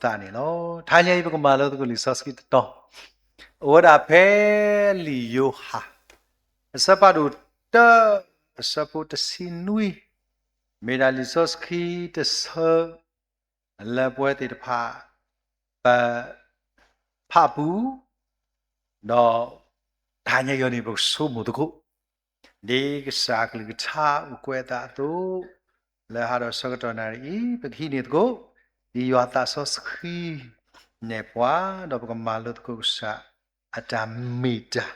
သးန့ၣ်လီၤ. တဟါညါအံၤ ပကမၤလိသကိးလံာ်စီဆှံတတီၤ, အိၣ်ဝဲဒၣ်ဖဲလံာ်ယိၤဟၣ် အဆၢဖးဒိၣ်တၢ အဆၢဖိတဆံနွံ, မ့ၢ်ဒၣ်လံာ်စီဆှံတဆၢ လၢပဝဲသ့ၣ်တဖၣ် ပ ဖးပူၤ, ဒီးတဟါညါအံၤန့ၣ် ပကဆိကမိၣ်သကိး ဒ်ကစၢ်အကလုၢ်ကထါအိၣ်ကွဲးအသးအသိး, လၢဟါဒီးဆၢကတီၢ်နၣ်ရံၣ်အံၤ ပကဟံးန့ၢ်သကိး ဒ်ယွၤသးစီဆှံနဲၣ်ပှၤ, ဒီးပကမၤလိသကိးကစၢ်အတၢ်မ့ၢ်တၢ်,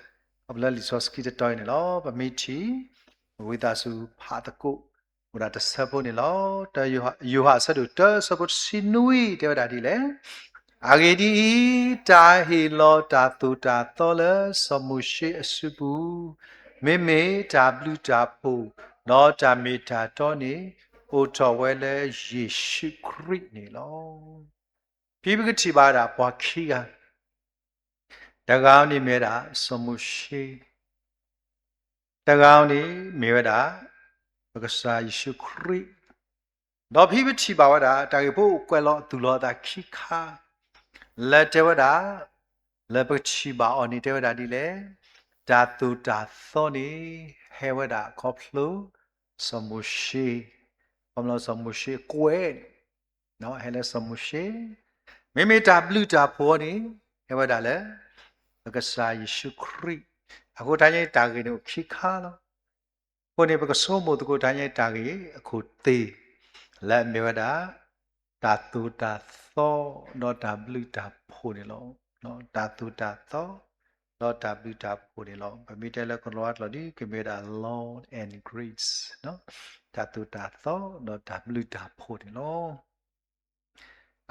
ခီဖျိလၢလံာ်စီဆှံတတီၤအံၤန့ၣ်လီၤ. ပမ့ၢ်ထံၣ် ဝံသးစူၤဖးသကိး အိၣ်ဒၣ်တဆၢဖိန့ၣ်လီၤ. တၢ ယိၤဟၣ်အဆၢဒိၣ်တၢ အဆၢဖိတဆံနွံ တဲဝဲဒၣ်ဒ်လဲၣ်. အဂ့ၢ်ဒ်အံၤ, တၢ်ဟ့ၣ်လီၤတၢ်သိၣ်တၢ်သီလၢစီၤမိၤၡ့အစုပူၤ, မ့မ့ၢ်တၢ်ဘျုးတၢ်ဖှိၣ် ဒီးတၢ်မ့ၢ်တၢ်တီန့ၣ် အိၣ်ထီၣ်ဝဲလၢယ့ၣ်ၡူးခရံာ်န့ၣ်လီၤ. ဖဲပကထံၣ်ဘၣ်ဝဲဒၣ်ပှၤခံဂၤ, တဂၤန့ၣ်မ့ၢ်ဝဲဒၣ်စီၤမိၤၡ့, တဂၤန့ၣ်မ့ၢ်ဝဲဒၣ် ပကစၢ်ယ့ၣ်ၡူးခရံာ်, ဒီးဖဲပထံၣ်ဘၣ်ဝဲဒၣ် တၢ်ဂ့ၢ်ဖိအိၣ်ကွဲးလီၤအသူၣ်လီၤအသးခံခါ, လၢတဲဝဲဒၣ်, လၢပကထံၣ်ဘၣ်အီၤန့ၣ် တဲဝဲဒၣ်ဒ်လဲၣ်. တၢ်သိၣ်တၢ်သီန့ၣ် ဟဲဝဲဒၣ်ခီဖျိ စီၤမိၤၡ့, ခီဖျိစီၤမိၤၡ့အကွဲး ဟဲလၢစီၤမိၤၡ့, မ့မ့ၢ်တၢ်ဘျုးတၢ်ဖှိၣ်အီၤန့ၣ် ဟဲဝဲဒၣ်လၢ ပကစၢ်ယ့ၣ်ၡူးခရံာ်. အဃိတဟါညါအံၤတၢ်ဂ့ၢ်န့ၣ်အိၣ်ခံခါလီၤ. အဃိန့ၣ် ပကဆိကမိၣ်သကိးတဟါညါအံၤတၢ်ဂ့ၢ်အခိၣ်သ့ၣ် လၢအမ့ၢ်ဝဲဒၣ် တၢ်သိၣ်တၢ်သီ ဒီးတၢ်ဘျုးတၢ်ဖှိၣ်န့ၣ်လီၤ. တၢ်သိၣ်တၢ်သီ ဒီးတၢ်ဘျုးတၢ်ဖှိၣ်န့ၣ်လီၤ. ပမ့ၢ်တဲလၢကလံးဝါကျိာ်ဒ် ကမ့ၢ်ဝဲဒၣ် law and grace, တၢ်သိၣ်တၢ်သီ ဒီးတၢ်ဘျုးတၢ်ဖှိၣ်န့ၣ်လီၤ.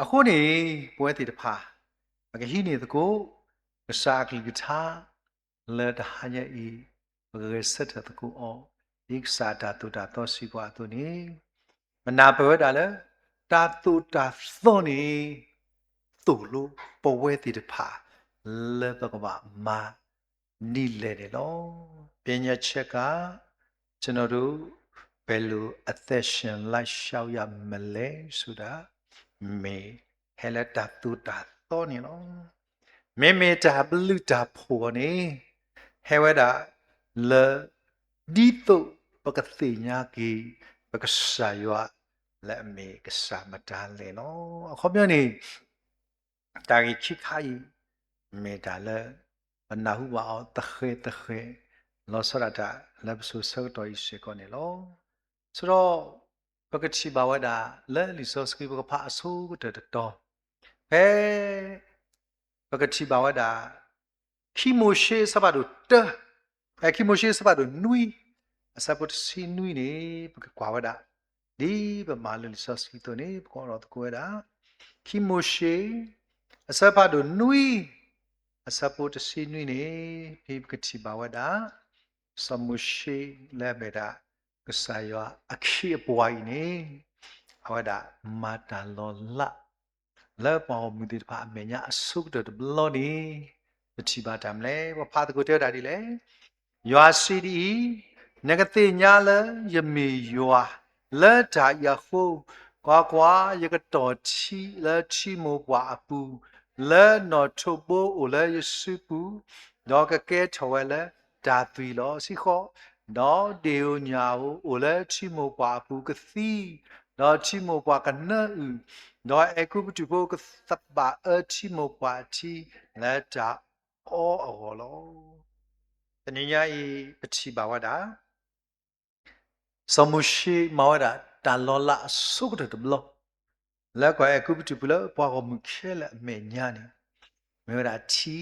အဃိန့ၣ် ပဝဲသ့ၣ်တဖၣ် ပကဟံးန့ၢ်သကိး ကစၢ်အကလုၢ်ကထါ လၢတဟါညါအံၤ ပကဂဲၤဆၢထၢၣ်သကိးအီၤ ဒ်ကစၢ်အတၢ်သိၣ်တၢ်သီစံးပှၤအသိးန့ၣ်, ပနၢ်ပၢၢ်ဝဲဒၣ်လၢ တၢ်သိၣ်တၢ်သီန့ၣ် သိၣ်လိပဝဲသ့ၣ်တဖၣ် လၢပကဘၣ်မၤဒ်လဲၣ်န့ၣ်လီၤ. ပညါဆဲးကၤ ကျွန်တော်တို့ ဘယ်လိုအသက်ရှင်လိုက်လျှောက်ရမလဲဆိုတာ မ့ၢ်ဟဲလၢတၢ်သိၣ်တၢ်သီန့ၣ်လီၤ. မ့မ့ၢ်တၢ်ဘျုးတၢ်ဖှိၣ်အီၤန့ၣ် ဟဲဝဲဒၣ်လၢ ဒ်သိးပကသ့ၣ်ညါက့ၤ ပကစၢ်ယွၤလၢအမ့ၢ်ကစၢ်မတၤလဲၣ်လီၤ. အခီပညီန့ၣ် တၢ်ဂ့ၢ်ခံခါအံၤ မ့ၢ်တၢ်လၢ ပနၢ်ဟူဘၣ်အီၤသဃဲၤသဃဲၤ လီၤဆီဒၣ်တၢ်လၢပစိၤဆၢကတီၢ်အံၤစ့ၢ်ကီးန့ၣ်လီၤ. ဆိုတော့ ပကထံၣ်ဘၣ်ဝဲဒၣ်လၢလံာ်စီဆှံပကဖးအဆိကတၢၢ်တတီၤ ဖဲ ပကထံၣ်ဘၣ်ဝဲဒၣ် ခံမိၤၡ့အဆၢဖးဒိၣ်တၢ, ဖဲခံမိၤၡ့အဆၢဖးဒိၣ်နွံ အဆၢဖိတဆံနွံန့ၣ် ပကကွၢ်ဝဲဒၣ် ဒ်ပမၤလိလံာ်စီဆှံအသိးန့ၣ် ပကအိးထီၣ်သကိးဝဲဒၣ် ခံမိၤၡ့ အဆၢဖးဒိၣ်နွံ အဆၢဖိတဆံနွံန့ၣ် ဖဲပကထံၣ်ဘၣ်ဝဲဒၣ် စီၤမိၤၡ့လၢအမ့ၢ်ဒၣ် ကစၢ်ယွၤအခ့အပှၤအံၤန့ၣ် အဝဲဒၣ်မၤတၢ်လီၤလး လၢပှၤဂီၢ်မုၢ်သ့ၣ်တဖၣ်အမဲာ်ညါအဆိကတၢၢ်တဘျီန့ၣ် ပထံၣ်ဘၣ်တၢ်မနုၤလဲၣ်. ပဖးသကိးတဲဝဲဒၣ်ဒ်လဲၣ်. ယွၤစံးဒ်အံၤ, နကသ့ၣ်ညါလၢယမ့ၢ်ယွၤ, လၢတၢ်အံၤအဃိ, ကွၢ်ကွၢ်, ယကတီၢ်ထံလၢထံမိၢ်ပှၢ်အပူၤ, လၢနီၣ်ထိးဘိအိၣ်လၢယစုပူၤ, ဒီးကကဲထီၣ်ဝဲလၢတၢ်သွံၣ်လီၤ. ဆံဃိး, ဒီးဒ့ၣ်ဧိၤညၣ်ဧိၤအိၣ်လၢထံမိၢ်ပှၢ်အပူၤကသံ, ဒီးထံမိၢ်ပှၢ်ကနၢအုၣ်, ဒီးအဲၤကူပတူးဖိကသဘၣ်အၢထံမိၢ်ပှၢ်အထံ လၢတၢ်အီအဂီၢ်လီၤ. တနံၤညါအံၤ ပထံၣ်ဘၣ်ဝဲဒၣ် စီၤမိၤၡ့မၤဝဲဒၣ်တၢ်လီၤလးအဆိကတၢၢ်တဘျီ လၢကီၢ်အဲၤကူပတူးပူၤလၢပှၤဂီၢ်မုၢ်ခဲလၢာ်အမဲာ်ညါန့ၣ် မ့ၢ်ဝဲဒၣ်ထံ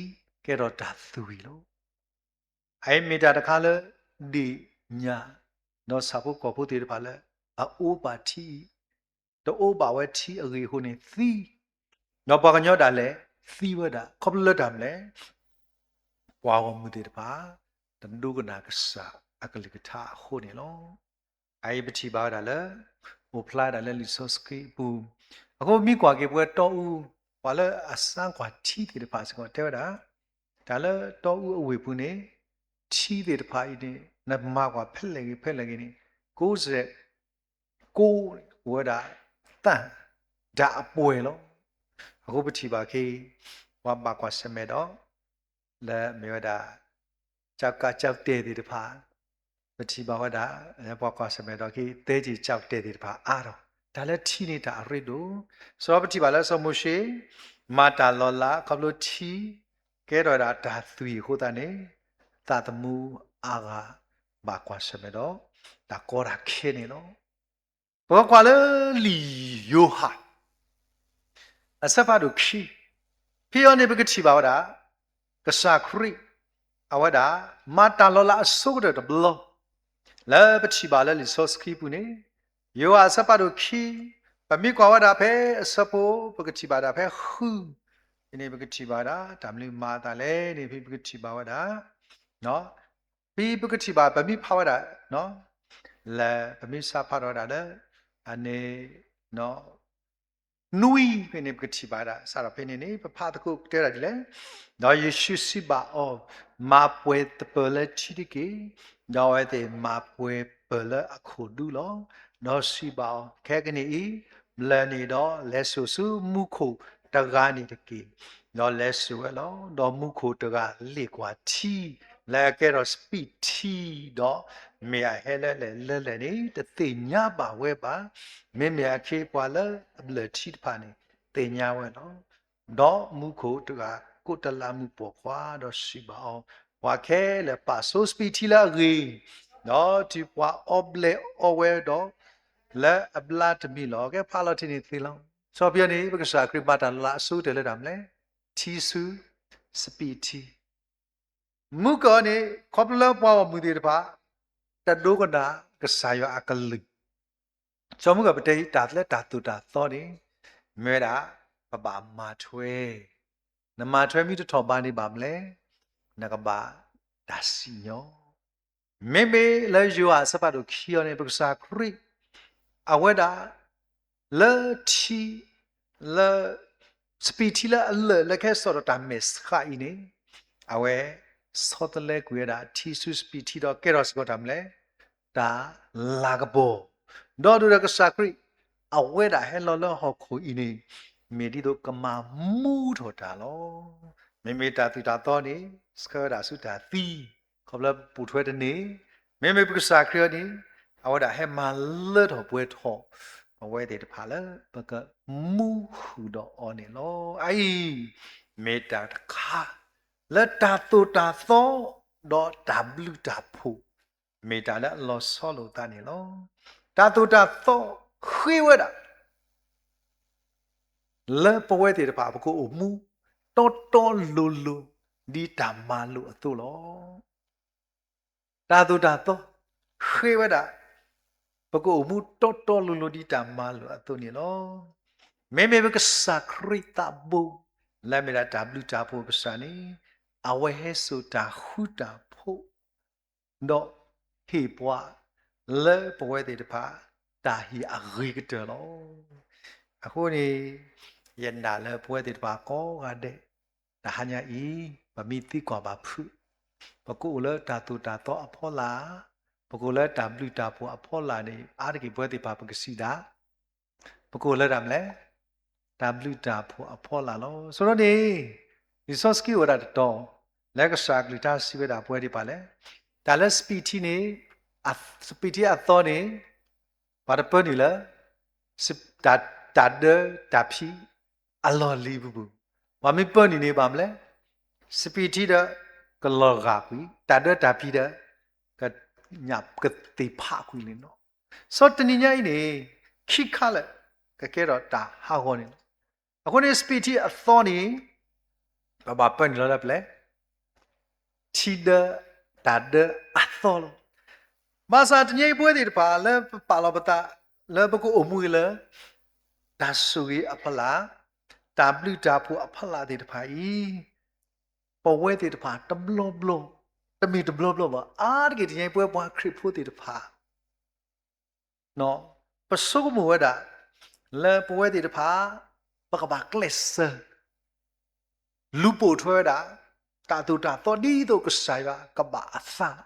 ကဲထီၣ်တၢ်သွံၣ်လီၤ. အအံၤမ့ၢ်တၢ်တခါလၢ ဒ့ၣ်ညၣ် ဒီးဆၣ်ဖိကီၢ်ဖိသ့ၣ်တဖၣ်လၢ အအိၣ်ဘၣ်ထံအံၤ တအိၣ်ဘၣ်ဝဲထံအဂ့ၢ်အဃိန့ၣ်သံ, ဒီးပှၤကညီဒၣ်လဲာ်သံဝဲဒၣ် ခီဖျိလၢတၢ်မနုၤလဲၣ်. ပှၤဂီၢ်မုၢ်သ့ၣ်တဖၣ် တဒိကနၣ်ကစၢ်အကလုၢ်ကထါအဃိန့ၣ်လီၤ. အအံၤပထံၣ်ဘၣ်ဝဲဒၣ်လၢ အိၣ်ဖျါဒၣ်လၢလံာ်စီဆှံအပူၤ, အဃိမ့ၢ်ကွၢ်က့ၤပဝဲတီအူ ပှၤလၢအစၢကွၢ်ထံသ့ၣ်တဖၣ်စ့ၢ်ကီး တဲဝဲဒၣ် တၢ်လၢတီအူအဝ့ၢ်ပူၤန့ၣ် ထံသ့ၣ်တဖၣ်အံၤန့ၣ် နမၤကွၢ်ဖဲလဲၣ်ဂ့ၤဖဲလဲၣ်ဂ့ၤန့ၣ် ကိးစဲး ကိးအိၣ်ဝဲဒၣ် သၣ် တၢ်အပှဲၤလီၤ. အဃိပထံၣ်ဘၣ်က့ၤ ပှၤဘၣ်ကွၢ်ဆၢၣ်မဲာ်ဒီး လၢမ့ၢ်ဝဲဒၣ် ကၠီကးကၠီတဲာ်သ့ၣ်တဖၣ်, ပထံၣ်ဘၣ်ဝဲဒၣ် ပှၤကွၢ်ဆၢၣ်မဲာ်ဒီးက့ၤ သ့ကၠီကးတဲာ်သ့ၣ်တဖၣ်အါထီၣ်, တၢ်လၢထံန့ၣ်တၢ်အရ့ဒိၣ်, စရီပထံၣ်ဘၣ်လၢစီၤမိၤၡ့ မၤတၢ်လီၤလး ခီဖျိထံ ကဲထီၣ်ဝဲဒၣ်တၢ်သွံၣ်အဃိသတးန့ၣ် သးသမူအါဂၤ ဘၣ်ကွၢ်ဆၢၣ်မဲာ်ဒီး တၢ်ကီတၢ်ခဲန့ၣ်လီၤ. ပကကွၢ်လၢလံာ်ယိၤဟၣ် အဆၢဖးဒိၣ်ခံ, ဖဲအံၤန့ၣ် ပကထံၣ်ဘၣ်ဝဲဒၣ် ကစၢ်ခရံာ် အဝဲဒၣ် မၤတၢ်လီၤလးအဆိကတၢၢ်တဘျီ လၢပထံၣ်ဘၣ်လၢလံာ်စီဆှံပူၤန့ၣ်, ယိၤဟၣ်အဆၢဖးဒိၣ်ခံ, ပမ့ၢ်ကွၢ်ဝဲဒၣ်ဖဲအဆၢဖိ ပကထံၣ်ဘၣ်ဒၣ်ဖဲဃု, ဖဲန့ၣ်ပကထံၣ်ဘၣ်ဝဲဒၣ် တၢ်မနုၤမၤအသးလဲၣ်န့ၣ် ဖဲပကထံၣ်ဘၣ်ဝဲဒၣ် ဖဲပကထံၣ်ဘၣ် ပမ့ၢ်ဖးဝဲဒၣ် လၢပမ့ၢ်စးဖးထီၣ်ဝဲဒၣ်လၢ အန့ၣ် နွံ ဖဲန့ၣ် ပကထံၣ်ဘၣ်ဝဲဒၣ် စးထီၣ်ဖဲန့ၣ်န့ၣ် ပဖးသကိးကတၢၢ်ဒၣ်ဒ်လဲၣ်, ဒီးယ့ၣ်ၡူးစံးဘၣ်အီၤ, မၤပှဲၤသပၢၤလၢထံတက့ၢ်. ဒီးအဝဲသ့ၣ်မၤပှဲၤပၢၤလၢအခိၣ်ဒူလီၤ. ဒီးစံးဘၣ်အီၤ, ခဲကနံၣ်အံၤ ဘျၢၣ်န့ၣ်ဒီးလဲၤစိာ်ဆူမူခိၣ်တဂၤန့ၣ်တက့ၢ်. ဒီးလဲၤစိာ်ဝဲလီၤ. ဒီးမူခိၣ်တဂၤလ့ၣ်ကွၢ်ထံ လၢအကဲထီၣ်စပံးထံဒီး မ့ၢ်အဟဲလၢလဲၣ်လၢလဲၣ်န့ၣ် တသ့ၣ်ညါဘၣ်ဝဲဘၣ်. မ့မ့ၢ်အခ့ပှၤလၢအဘျၢၣ်ထံတဖၣ်န့ၣ် သ့ၣ်ညါဝဲလီၤ. ဒီးမူခိၣ်တဂၤကိးတလးမူးပိာ်ခွါ ဒီးစံးဘၣ်အီၤ, ပှၤခဲလၢာ်ပာ်ဆိစပံးထံလၢအဂ့ၤ, ဒီးတုၤပှၤအီဘျဲအီဝဲဒီး လၢအဘျါတမံၤလီၤ. ကဲဖးလီၤတ့ၢ်န့ၣ်သ့လီၤ. စီၤပီယီၤန့ၣ် ပကစၢ်ခရံာ်မၤတၢ်လီၤလးအဆိကတၢၢ်လၢတၢ်မနုၤလဲၣ်, ထံဆူစပံးထံ မုၢ်ကီၢ်န့ၣ် ခီဖျိလၢပှၤဂီၢ်မုၢ်သ့ၣ်တဖၣ် တဒိကနၣ်ကစၢ်ယွၤအကလုၢ်, စီၤမုၢ်ကီၢ်ပတဲတၢ်လၢတၢ်သိၣ်တၢ်သီန့ၣ် မ့ၢ်ဝဲဒၣ် ပဘၣ်မၤထွဲ, နမၤထွဲမ့ၢ်တထီၣ်ဘးန့ၣ်ဘၣ်မနုၤလဲၣ်, နကဘၣ်တၢ်စံၣ်ညီၣ် မ့မ့ၢ်လၢယိၤဟၣ်အဆၢဖးဒိၣ်ခံအံၤန့ၣ် ပကစၢ်ခရံာ် အဝဲဒၣ် လၢထံ လၢ စပံးထံလၢအလၢာ်လၢကဟဲစိာ်ဒီးတၢ်မဲာ်ဆှးအံၤန့ၣ် အဝဲဆီတလဲကွံာ်ဝဲဒၣ်ထံဆူစပံးထံဒီးကဲထီၣ်စ့ၢ်ကီးတၢ်မနုၤလဲၣ်, တၢ်လၤကပီၤ, ဒီးဒ်သိးဒီးကစၢ်ခရံာ် အဝဲဒၣ်ဟဲလီၤလၢဟီၣ်ခိၣ်အံၤန့ၣ် မ့ၢ်ဒ်သိးကမၤမူထီၣ်တၢ်လီၤ. မ့မ့ၢ်တၢ်သိၣ်တၢ်သီန့ၣ် ဆှၢဝဲဒၣ်ဆူတၢ်သံ ခီဖျိပပိာ်ထွဲတန့ၢ်, မ့မ့ၢ်ပကစၢ်ခရံာ်အံၤန့ၣ် အဝဲဒၣ်ဟဲမၤလၢထီၣ်ပှဲၤထီၣ် ပဝဲသ့ၣ်တဖၣ်လၢပကမူဃုာ်ဒီးအီၤန့ၣ်လီၤ. အအံၤ မ့ၢ်တၢ်တခါ လၢတၢ်သိၣ်တၢ်သီ ဒီးတၢ်ဘျုးတၢ်ဖှိၣ် မ့ၢ်တၢ်လၢအလီၤဆီလိာ်သးန့ၣ်လီၤ. တၢ်သိၣ်တၢ်သီဃ့ဝဲဒၣ် လၢပဝဲသ့ၣ်တဖၣ် ပကအိၣ်မူတီတီလိၤလိၤ ဒ်တၢ်မၤလိာ်အသိးလီၤ. တၢ်သိၣ်တၢ်သီဃ့ဝဲဒၣ် ပကအိၣ်မူတီတီလိၤလိၤ ဒ်တၢ်မၤလိာ်အသိးန့ၣ်လီၤ. မ့မ့ၢ်ပကစၢ်ခရံာ်သးဘိ လၢအမ့ၢ်ဒၣ်တၢ်ဘျုးတၢ်ဖှိၣ်အကစၢ်န့ၣ် အဝဲဟဲစိာ်တၢ်ဃူတၢ်ဖိး ဒီးဟ့ၣ်ပှၤ လၢပဝဲသ့ၣ်တဖၣ် တၢ်ဟ့ၣ်အဂ့ၤကတၢၢ်လီၤ. အဃိန့ၣ် ယနာ်လၢပဝဲသ့ၣ်တဖၣ်ကိးဂၤဒဲး တဟါညါအံၤ ပမ့ၢ်သံကွၢ်ဘၣ်ဖုး, ပကအိၣ်လၢတၢ်သိၣ်တၢ်သီအဖီလာ်, ပကအိၣ်လၢတၢ်ဘျုးတၢ်ဖှိၣ်အဖီလာ်န့ၣ် အါတက့ၢ်ပဝဲသ့ၣ်တဖၣ်ပကစံးဒၣ် ပကအိၣ်လၢတၢ်မနုၤလဲၣ်, တၢ်ဘျုးတၢ်ဖှိၣ်အဖီလာ်လီၤ. ဆိဒီးန့ၣ် လံာ်စီဆှံအိၣ်ဝဲဒၣ်တတီၤ လၢကစၢ်အကလုၢ်ကထါစံးဝဲဒၣ်ပဝဲသ့ၣ်တဖၣ်လဲၣ်, တၢ်လၢစပံးထံန့ၣ် စပံးထံအသီန့ၣ် ပှၤတပၢနုာ်လၢ တၢ်ဒၢတၢ်ဖံးအလီၢ်လံၤပူၤပူၤ, ပှၤမ့ၢ်ပၢနုာ်န့ၣ်ဘၣ်မနုၤလဲၣ်, စပံးထံဒီး ကလီၤဂာ်ကွံာ်, တၢ်ဒၢတၢ်ဖံးဒီး ကညၣ်ကသ့ၣ်ဖးကွံာ်န့ၣ်လီၤ. စီၤတနံၤညါအံၤန့ၣ် ခံခါလၢာ် ကကဲထီၣ်တၢ်ဟးဂီၤန့ၣ်လီၤ. အဃိန့ၣ် စပံးထံအသီန့ၣ် ပဘၣ်ပၢနုာ်လီၤလၢပျဲၢ် ထံဒၢတၢ်ဒၢအသီလီၤ. ဘၣ်ဆၣ်တနံၤအံၤပဝဲသ့ၣ်တဖၣ် လၢပပာ်လီၤပသး လၢပကအိၣ်မူလၢ တၢ်ဆိၣ်ဂ့ၤအဖီလာ်, တၢ်ဘျုးတၢ်ဖှိၣ်အဖီလာ်သ့ၣ်တဖၣ်အံၤ ပဝဲသ့ၣ်တဖၣ်တဘျီဘျီ, တမ့ၢ်တဘျီဘျီဘၣ်, အါတက့ၢ်တနံၤအံၤ ပဝဲပှၤခရံာ်ဖိသ့ၣ်တဖၣ် ပဆိကမိၣ်ဝဲဒၣ် လၢပဝဲသ့ၣ်တဖၣ် ပကဘၣ်ကျဲးစၢး လူၤပိာ်ထွဲဝဲဒၣ် တၢ်သိၣ်တၢ်သီဒ်သိးကစၢ်ယွၤကဘၣ်အသးလီၤ.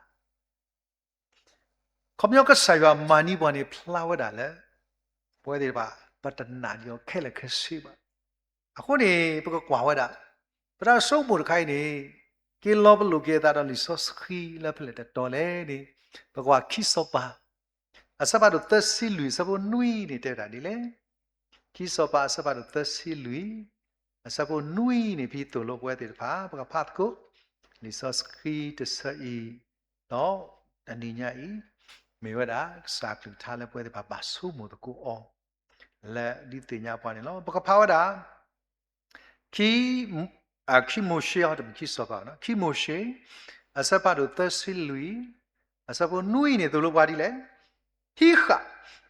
ခီပညီကစၢ်ယွၤမၤန့ၢ်ပှၤန့ၣ် ဖျါဝဲဒၣ်လၢ ပဝဲသ့ၣ်တဖၣ် ပတနာ်ဒံးအီၤခဲလၢာ်ခဲဆ့ဘၣ်. အဃိန့ၣ် ပကကွၢ်ဝဲဒၣ် ပတၢ်ဆိကမိၣ်တခါအံၤန့ၣ် က့ၤလီၤပလိာ်က့ၤအသးဒီးလံာ်စီဆှံလၢဖဲလဲၣ်တတီၤလဲၣ်န့ၣ် ပကကွၢ်ခံစီၤပၤ အဆၢဖးဒိၣ်သၢဆံလွံၢ် အဆၢဖိနွံန့ၣ် တဲဝဲဒၣ်ဒ်လဲၣ်. ခံစီၤပၤအဆၢဖးဒိၣ်သၢဆံလွံၢ် အဆၢဖိနွံန့ၣ် ဖဲသိၣ်လိပဝဲသ့ၣ်တဖၣ် ပကဖးသကိး လံာ်စီဆှံတဆၢအံၤ ဒီးတနံၤညါအံၤ မ့ၢ်ဝဲဒၣ်ကစၢ်အကလုၢ်ကထါလၢပဝဲသ့ၣ်တဖၣ်ဘၣ်ဆိကမိၣ်သကိးအီၤ လၢဒုးသ့ၣ်ညါပှၤန့ၣ်လီၤ. ပကဖးဝဲဒၣ် ခံ, အ, ခံမိၤၡ့ တမ့ၢ်ခံစီၤပၤ, ခံမိၤၡ့ အဆၢဖးဒိၣ်သၢဆံလွံၢ် အဆၢဖိနွံန့ၣ် သိၣ်လိပှၤဒ်လဲၣ်. ဟံးဃာ်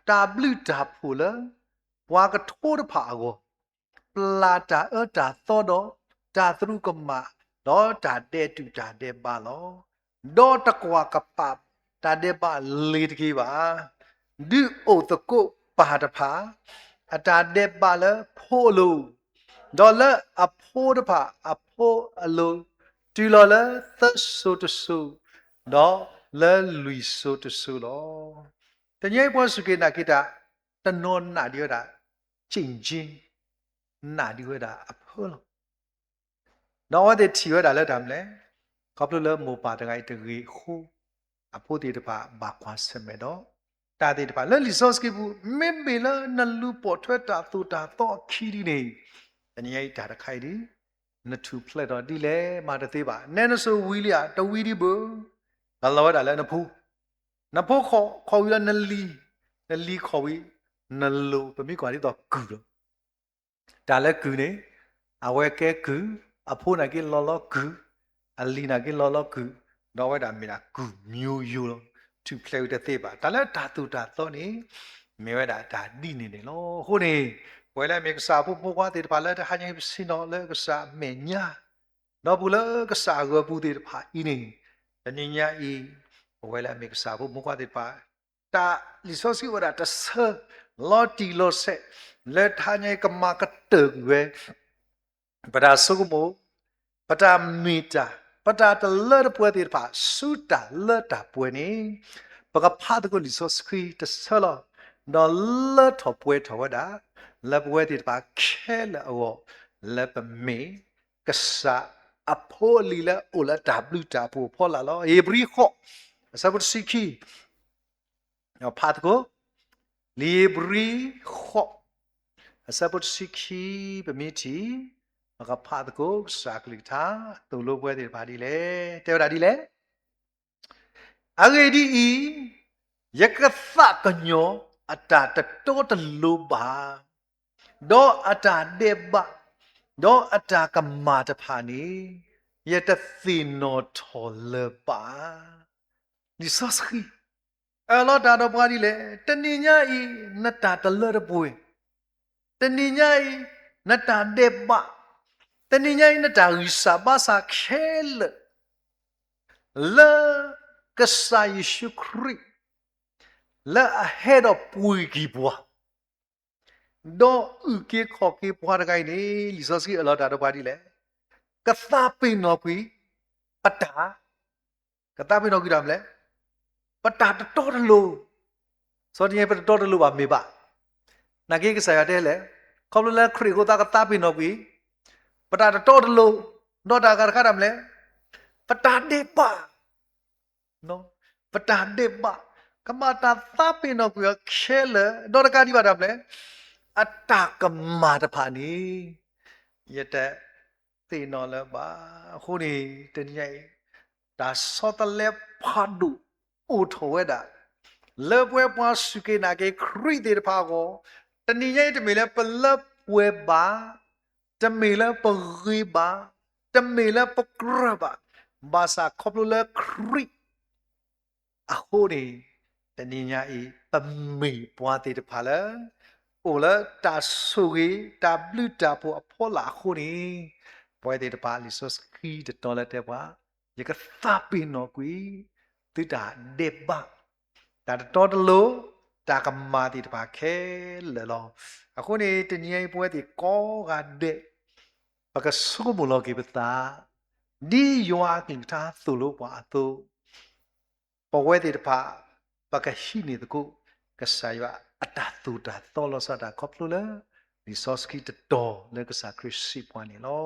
တၢ်ဘျုးတၢ်ဖှိၣ်လၢ ပှၤကထိတဖၣ်အဂီၢ်, ပျၢ်တၢ်အၢတၢ်သီဒီး တၢ်သရူးကမၣ် ဒီးတၢ်ဒဲးတူာ်တၢ်ဒဲးဘးလီၤ. ဒီးတကွၢ်ကပာ်တၢ်ဒဲးဘးလ့ၤတက့ၢ်ဘၣ်. ဒုးအိၣ်သကိးပၢ်တဖၣ် အတၢ်ဒဲးဘးလၢဖိအလိၤ, ဒီးလၢအဖိတဖၣ်အဖိအလိၤ, တုၤလီၤလၢသၢစိၤတစိၤ, ဒီးလၢလွံၢ်စိၤတစိၤလီၤ. တနံၤအံၤပှၤစူၢ်က့ၤနာ်က့ၤတၢ် တနီၤနာ်ဒံးဝဲဒၣ် ကၠ့ၣ်ကၠ့, နာ်ဒံးဝဲဒၣ်အဖၢလီၤ. ဒီးအဝဲသ့ၣ်ထံၣ်ဝဲဒၣ်လၢတၢ်မနုၤလဲၣ်, ခီဖျိလၢမိၢ်ပၢ်တဂၤအံၤတဂ့ၤအဃိ, အဖိသ့ၣ်တဖၣ်ဘၣ်ကွၢ်ဆၢၣ်မဲာ်ဒီး တၢ်သ့ၣ်တဖၣ်လၢလံာ်စီဆှံပူၤ, မ့မ့ၢ်လၢနလူၤပိာ်ထွဲတၢ်သိၣ်တၢ်သီအခံဒ်န့ၣ်, တနံၤအံၤတၢ်တခါအံၤဒ် နထူၣ်ဖျဲးထီၣ်ဒ်လဲၣ်မၤတသ့ဘၣ်. နဲနစိၤဝံၤလံဧါ, တဝံၤဒံးဘၣ်, ကလီၤဝဲဒၣ်လၢနဖိ, နဖိခီၣ်, ခီၣ်ဝံၤလၢနလံၤ, နလံၤခီၣ်ဝံၤ, နလိၤ, ပမ့ၢ်ကွၢ်ဒ်သိးကုၢ်လီၤ. တၢ်လၢကုၢ်န့ၣ်, အဝဲကဲကုၢ်, အဖိနာ်က့လီၤလီၤကုၢ်, အလံၤနာ်က့လီၤလီၤကုၢ်, ဒီးအဝဲဒၣ်မ့ၢ်ဒၣ်ကုၢ်မံယိလီၤ. ထူၣ်ဖျဲးဝံၤတသ့ဘၣ်. တၢ်လၢတၢ်သိၣ်တၢ်သီန့ၣ် မ့ၢ်ဝဲဒၣ်တၢ်ဒ်န့ၣ်န့ၣ်လီၤ. အဃိန့ၣ် ပဝဲလၢအမ့ၢ်ကစၢ်ဖိမုၣ်ဖိခွါသ့ၣ်တဖၣ်လၢတဟါညါအံၤပဆ့ၣ်နီၤလၢကစၢ်အမဲာ်ညါ ဒီပုၢ်လၢကစၢ်အဂီၤပူၤသ့ၣ်တဖၣ်အံၤန့ၣ်, တနံၤညါအံၤ ပဝဲလၢအမ့ၢ်ကစၢ်ဖိမုၣ်ဖိခွါသ့ၣ်တဖၣ်, တၢ်လံာ်စီဆှံအိၣ်ဝဲဒၣ်တဆၢ လီၤတံၢ်လီၤဆဲး လၢတဟါညါအံၤကမၤကတၢၢ်ကွံာ်ဝဲ ပတၢ်ဆိကမိၣ်, ပတၢ်မ့ၢ်တၢ်, ပတၢ်တလၢတပှဲၤသ့ၣ်တဖၣ် ဆူတၢ်လၢတၢ်ပှဲၤန့ၣ်, ပကဖးသကိးလံာ်စီဆှံတဆၢလီၤ. ဒီးလၢထီၣ်ပှဲၤထီၣ်ဝဲဒၣ် လၢပဝဲသ့ၣ်တဖၣ်ခဲလၢာ်အဂီၢ်, လၢပမ့ၢ် ကစၢ်အဖိအလံၤလၢအိၣ်လၢတၢ်ဘျုးတၢ်ဖှိၣ်အဖီလာ်လီၤ. ဧ့ၤဘြံၤဃိး အဆၢဖိတဆံခံ, ဖးသကိး, လံာ်ဧ့ၤဘြံၤဃိး အဆၢဖိတဆံခံ, ပမ့ၢ်ထံၣ်, ပကဖးသကိးကစၢ်ကလုၢ်ကထါ သိၣ်လိပဝဲသ့ၣ်တဖၣ်ဒ်လဲၣ်. တဲဝဲဒၣ်ဒ်လဲၣ်. အဂ့ၢ်ဒ်အံၤ, ယကသးကညီၤအတၢ်တတီတလိၤဘၣ်, ဒီးအတၢ်ဒဲးဘး, ဒီးအတၢ်ကမၣ်တဖၣ်န့ၣ်, ယတသ့ၣ်နီၣ်ထီၣ်လၢၤဘၣ်. လံာ်စီဆှံ အၢၣ်လီၤတၢ်ဒီးပှၤဒ်လဲၣ်. တနံၤညါအံၤ နတၢ်တလၢတပှဲၤ, တနံၤညါအံၤ နတၢ်ဒဲးဘး, တနံၤညါအံၤ နတၢ်ဂံၢ်စၢ်ဘါစၢ်ခဲလၢာ် လၢကစၢ်ယ့ၣ်ၡူးခရံာ် လၢအဟဲဒီးပှ့ၤက့ၤပှၤ, ဒီးအုၣ်က့ၤခီၣ်က့ၤပှၤတဂၤအံၤန့ၣ် လံာ်စီဆှံအၢၣ်လီၤတၢ်ဒီးပှၤဒ်လဲၣ်. ကသးပ့ၤနီၣ်ကွံာ် ပတၢ်, ကသးပ့ၤနီၣ်ကွံာ်တၢ်မနုၤလဲၣ်, ပတၢ်တတီတလိၤ, စီၤတညဲပတတီတလိၤဘၣ်မ့ၢ်ဘၣ်. နာ်က့ကစၢ်ယွၤတဲလဲၣ်, ခီဖျိလၢခရံာ်အဃိသတးကသးပ့ၤနီၣ်ကွံာ် ပတၢ်တတီတလိၤ, ဒီးတၢ်ဂၤတခါတၢ်မနုၤလဲၣ်, ပတၢ်ဒဲးဘး ပတၢ်ဒဲးဘး, ကဘၣ်တၢ်သးပ့ၤနီၣ်ကွံာ်အီၤခဲလၢာ်, ဒီးတကးဒံးဘၣ်တၢ်မနုၤလဲၣ်, အတၢ်ကမၣ်တဖၣ်န့ၣ် ယတသ့ၣ်နီၣ်လၢၤဘၣ်. အဃိန့ၣ် တနံၤညါအံၤ တၢ်ဆီတလဲဖးဒိၣ်အိၣ်ထီၣ်ဝဲဒၣ် လၢပဝဲပှၤစူၢ်က့ၤနာ်က့ၤခရံာ်သ့ၣ်တဖၣ်အဂီၢ်, တနံၤညါအံၤတမ့ၢ်လၢပလၢပှဲၤဘၣ်, တမ့ၢ်လၢပဂ့ၤဘၣ်, တမ့ၢ်လၢပကြၢးဘၣ်, ဘၣ်ဆၣ်ခီဖျိလၢခရံာ် အဃိန့ၣ် တနံၤညါအံၤ ပမ့ၢ်ပှၤသ့ၣ်တဖၣ်လၢ အိၣ်လၢတၢ်ဆိၣ်ဂ့ၤ တၢ်ဘျုးတၢ်ဖှိၣ်အဖီလာ်အဃိန့ၣ်, ပဝဲသ့ၣ်တဖၣ်လံာ်စီဆှံတတီၤလၢတဲပှၤ, ယကသးပ့ၤနီၣ်ကွံာ် သုတၢ်ဒဲးဘး, တၢ်တတီတလိၤ, တၢ်ကမၣ်သ့ၣ်တဖၣ်ခဲလၢာ်လီၤ. အဃိန့ၣ် တနံၤညါအံၤ ပဝဲသ့ၣ်ကိးဂၤဒဲး ပကဆိကမိၣ်လီၤက့ၤပသး, ဒ်ယွၤအကလုၢ်ကထါသိၣ်လိပှၤအသိး, ပဝဲသ့ၣ်တဖၣ် ပကဟံးန့ၢ်သကိး ကစၢ်ယွၤအတၢ်သိၣ်တၢ်သီလီၤဆီဒၣ်တၢ်ခီဖျိလၢ လံာ်စီဆှံတတီၤလၢကစၢ်ခရံာ်စံးပှၤန့ၣ်လီၤ.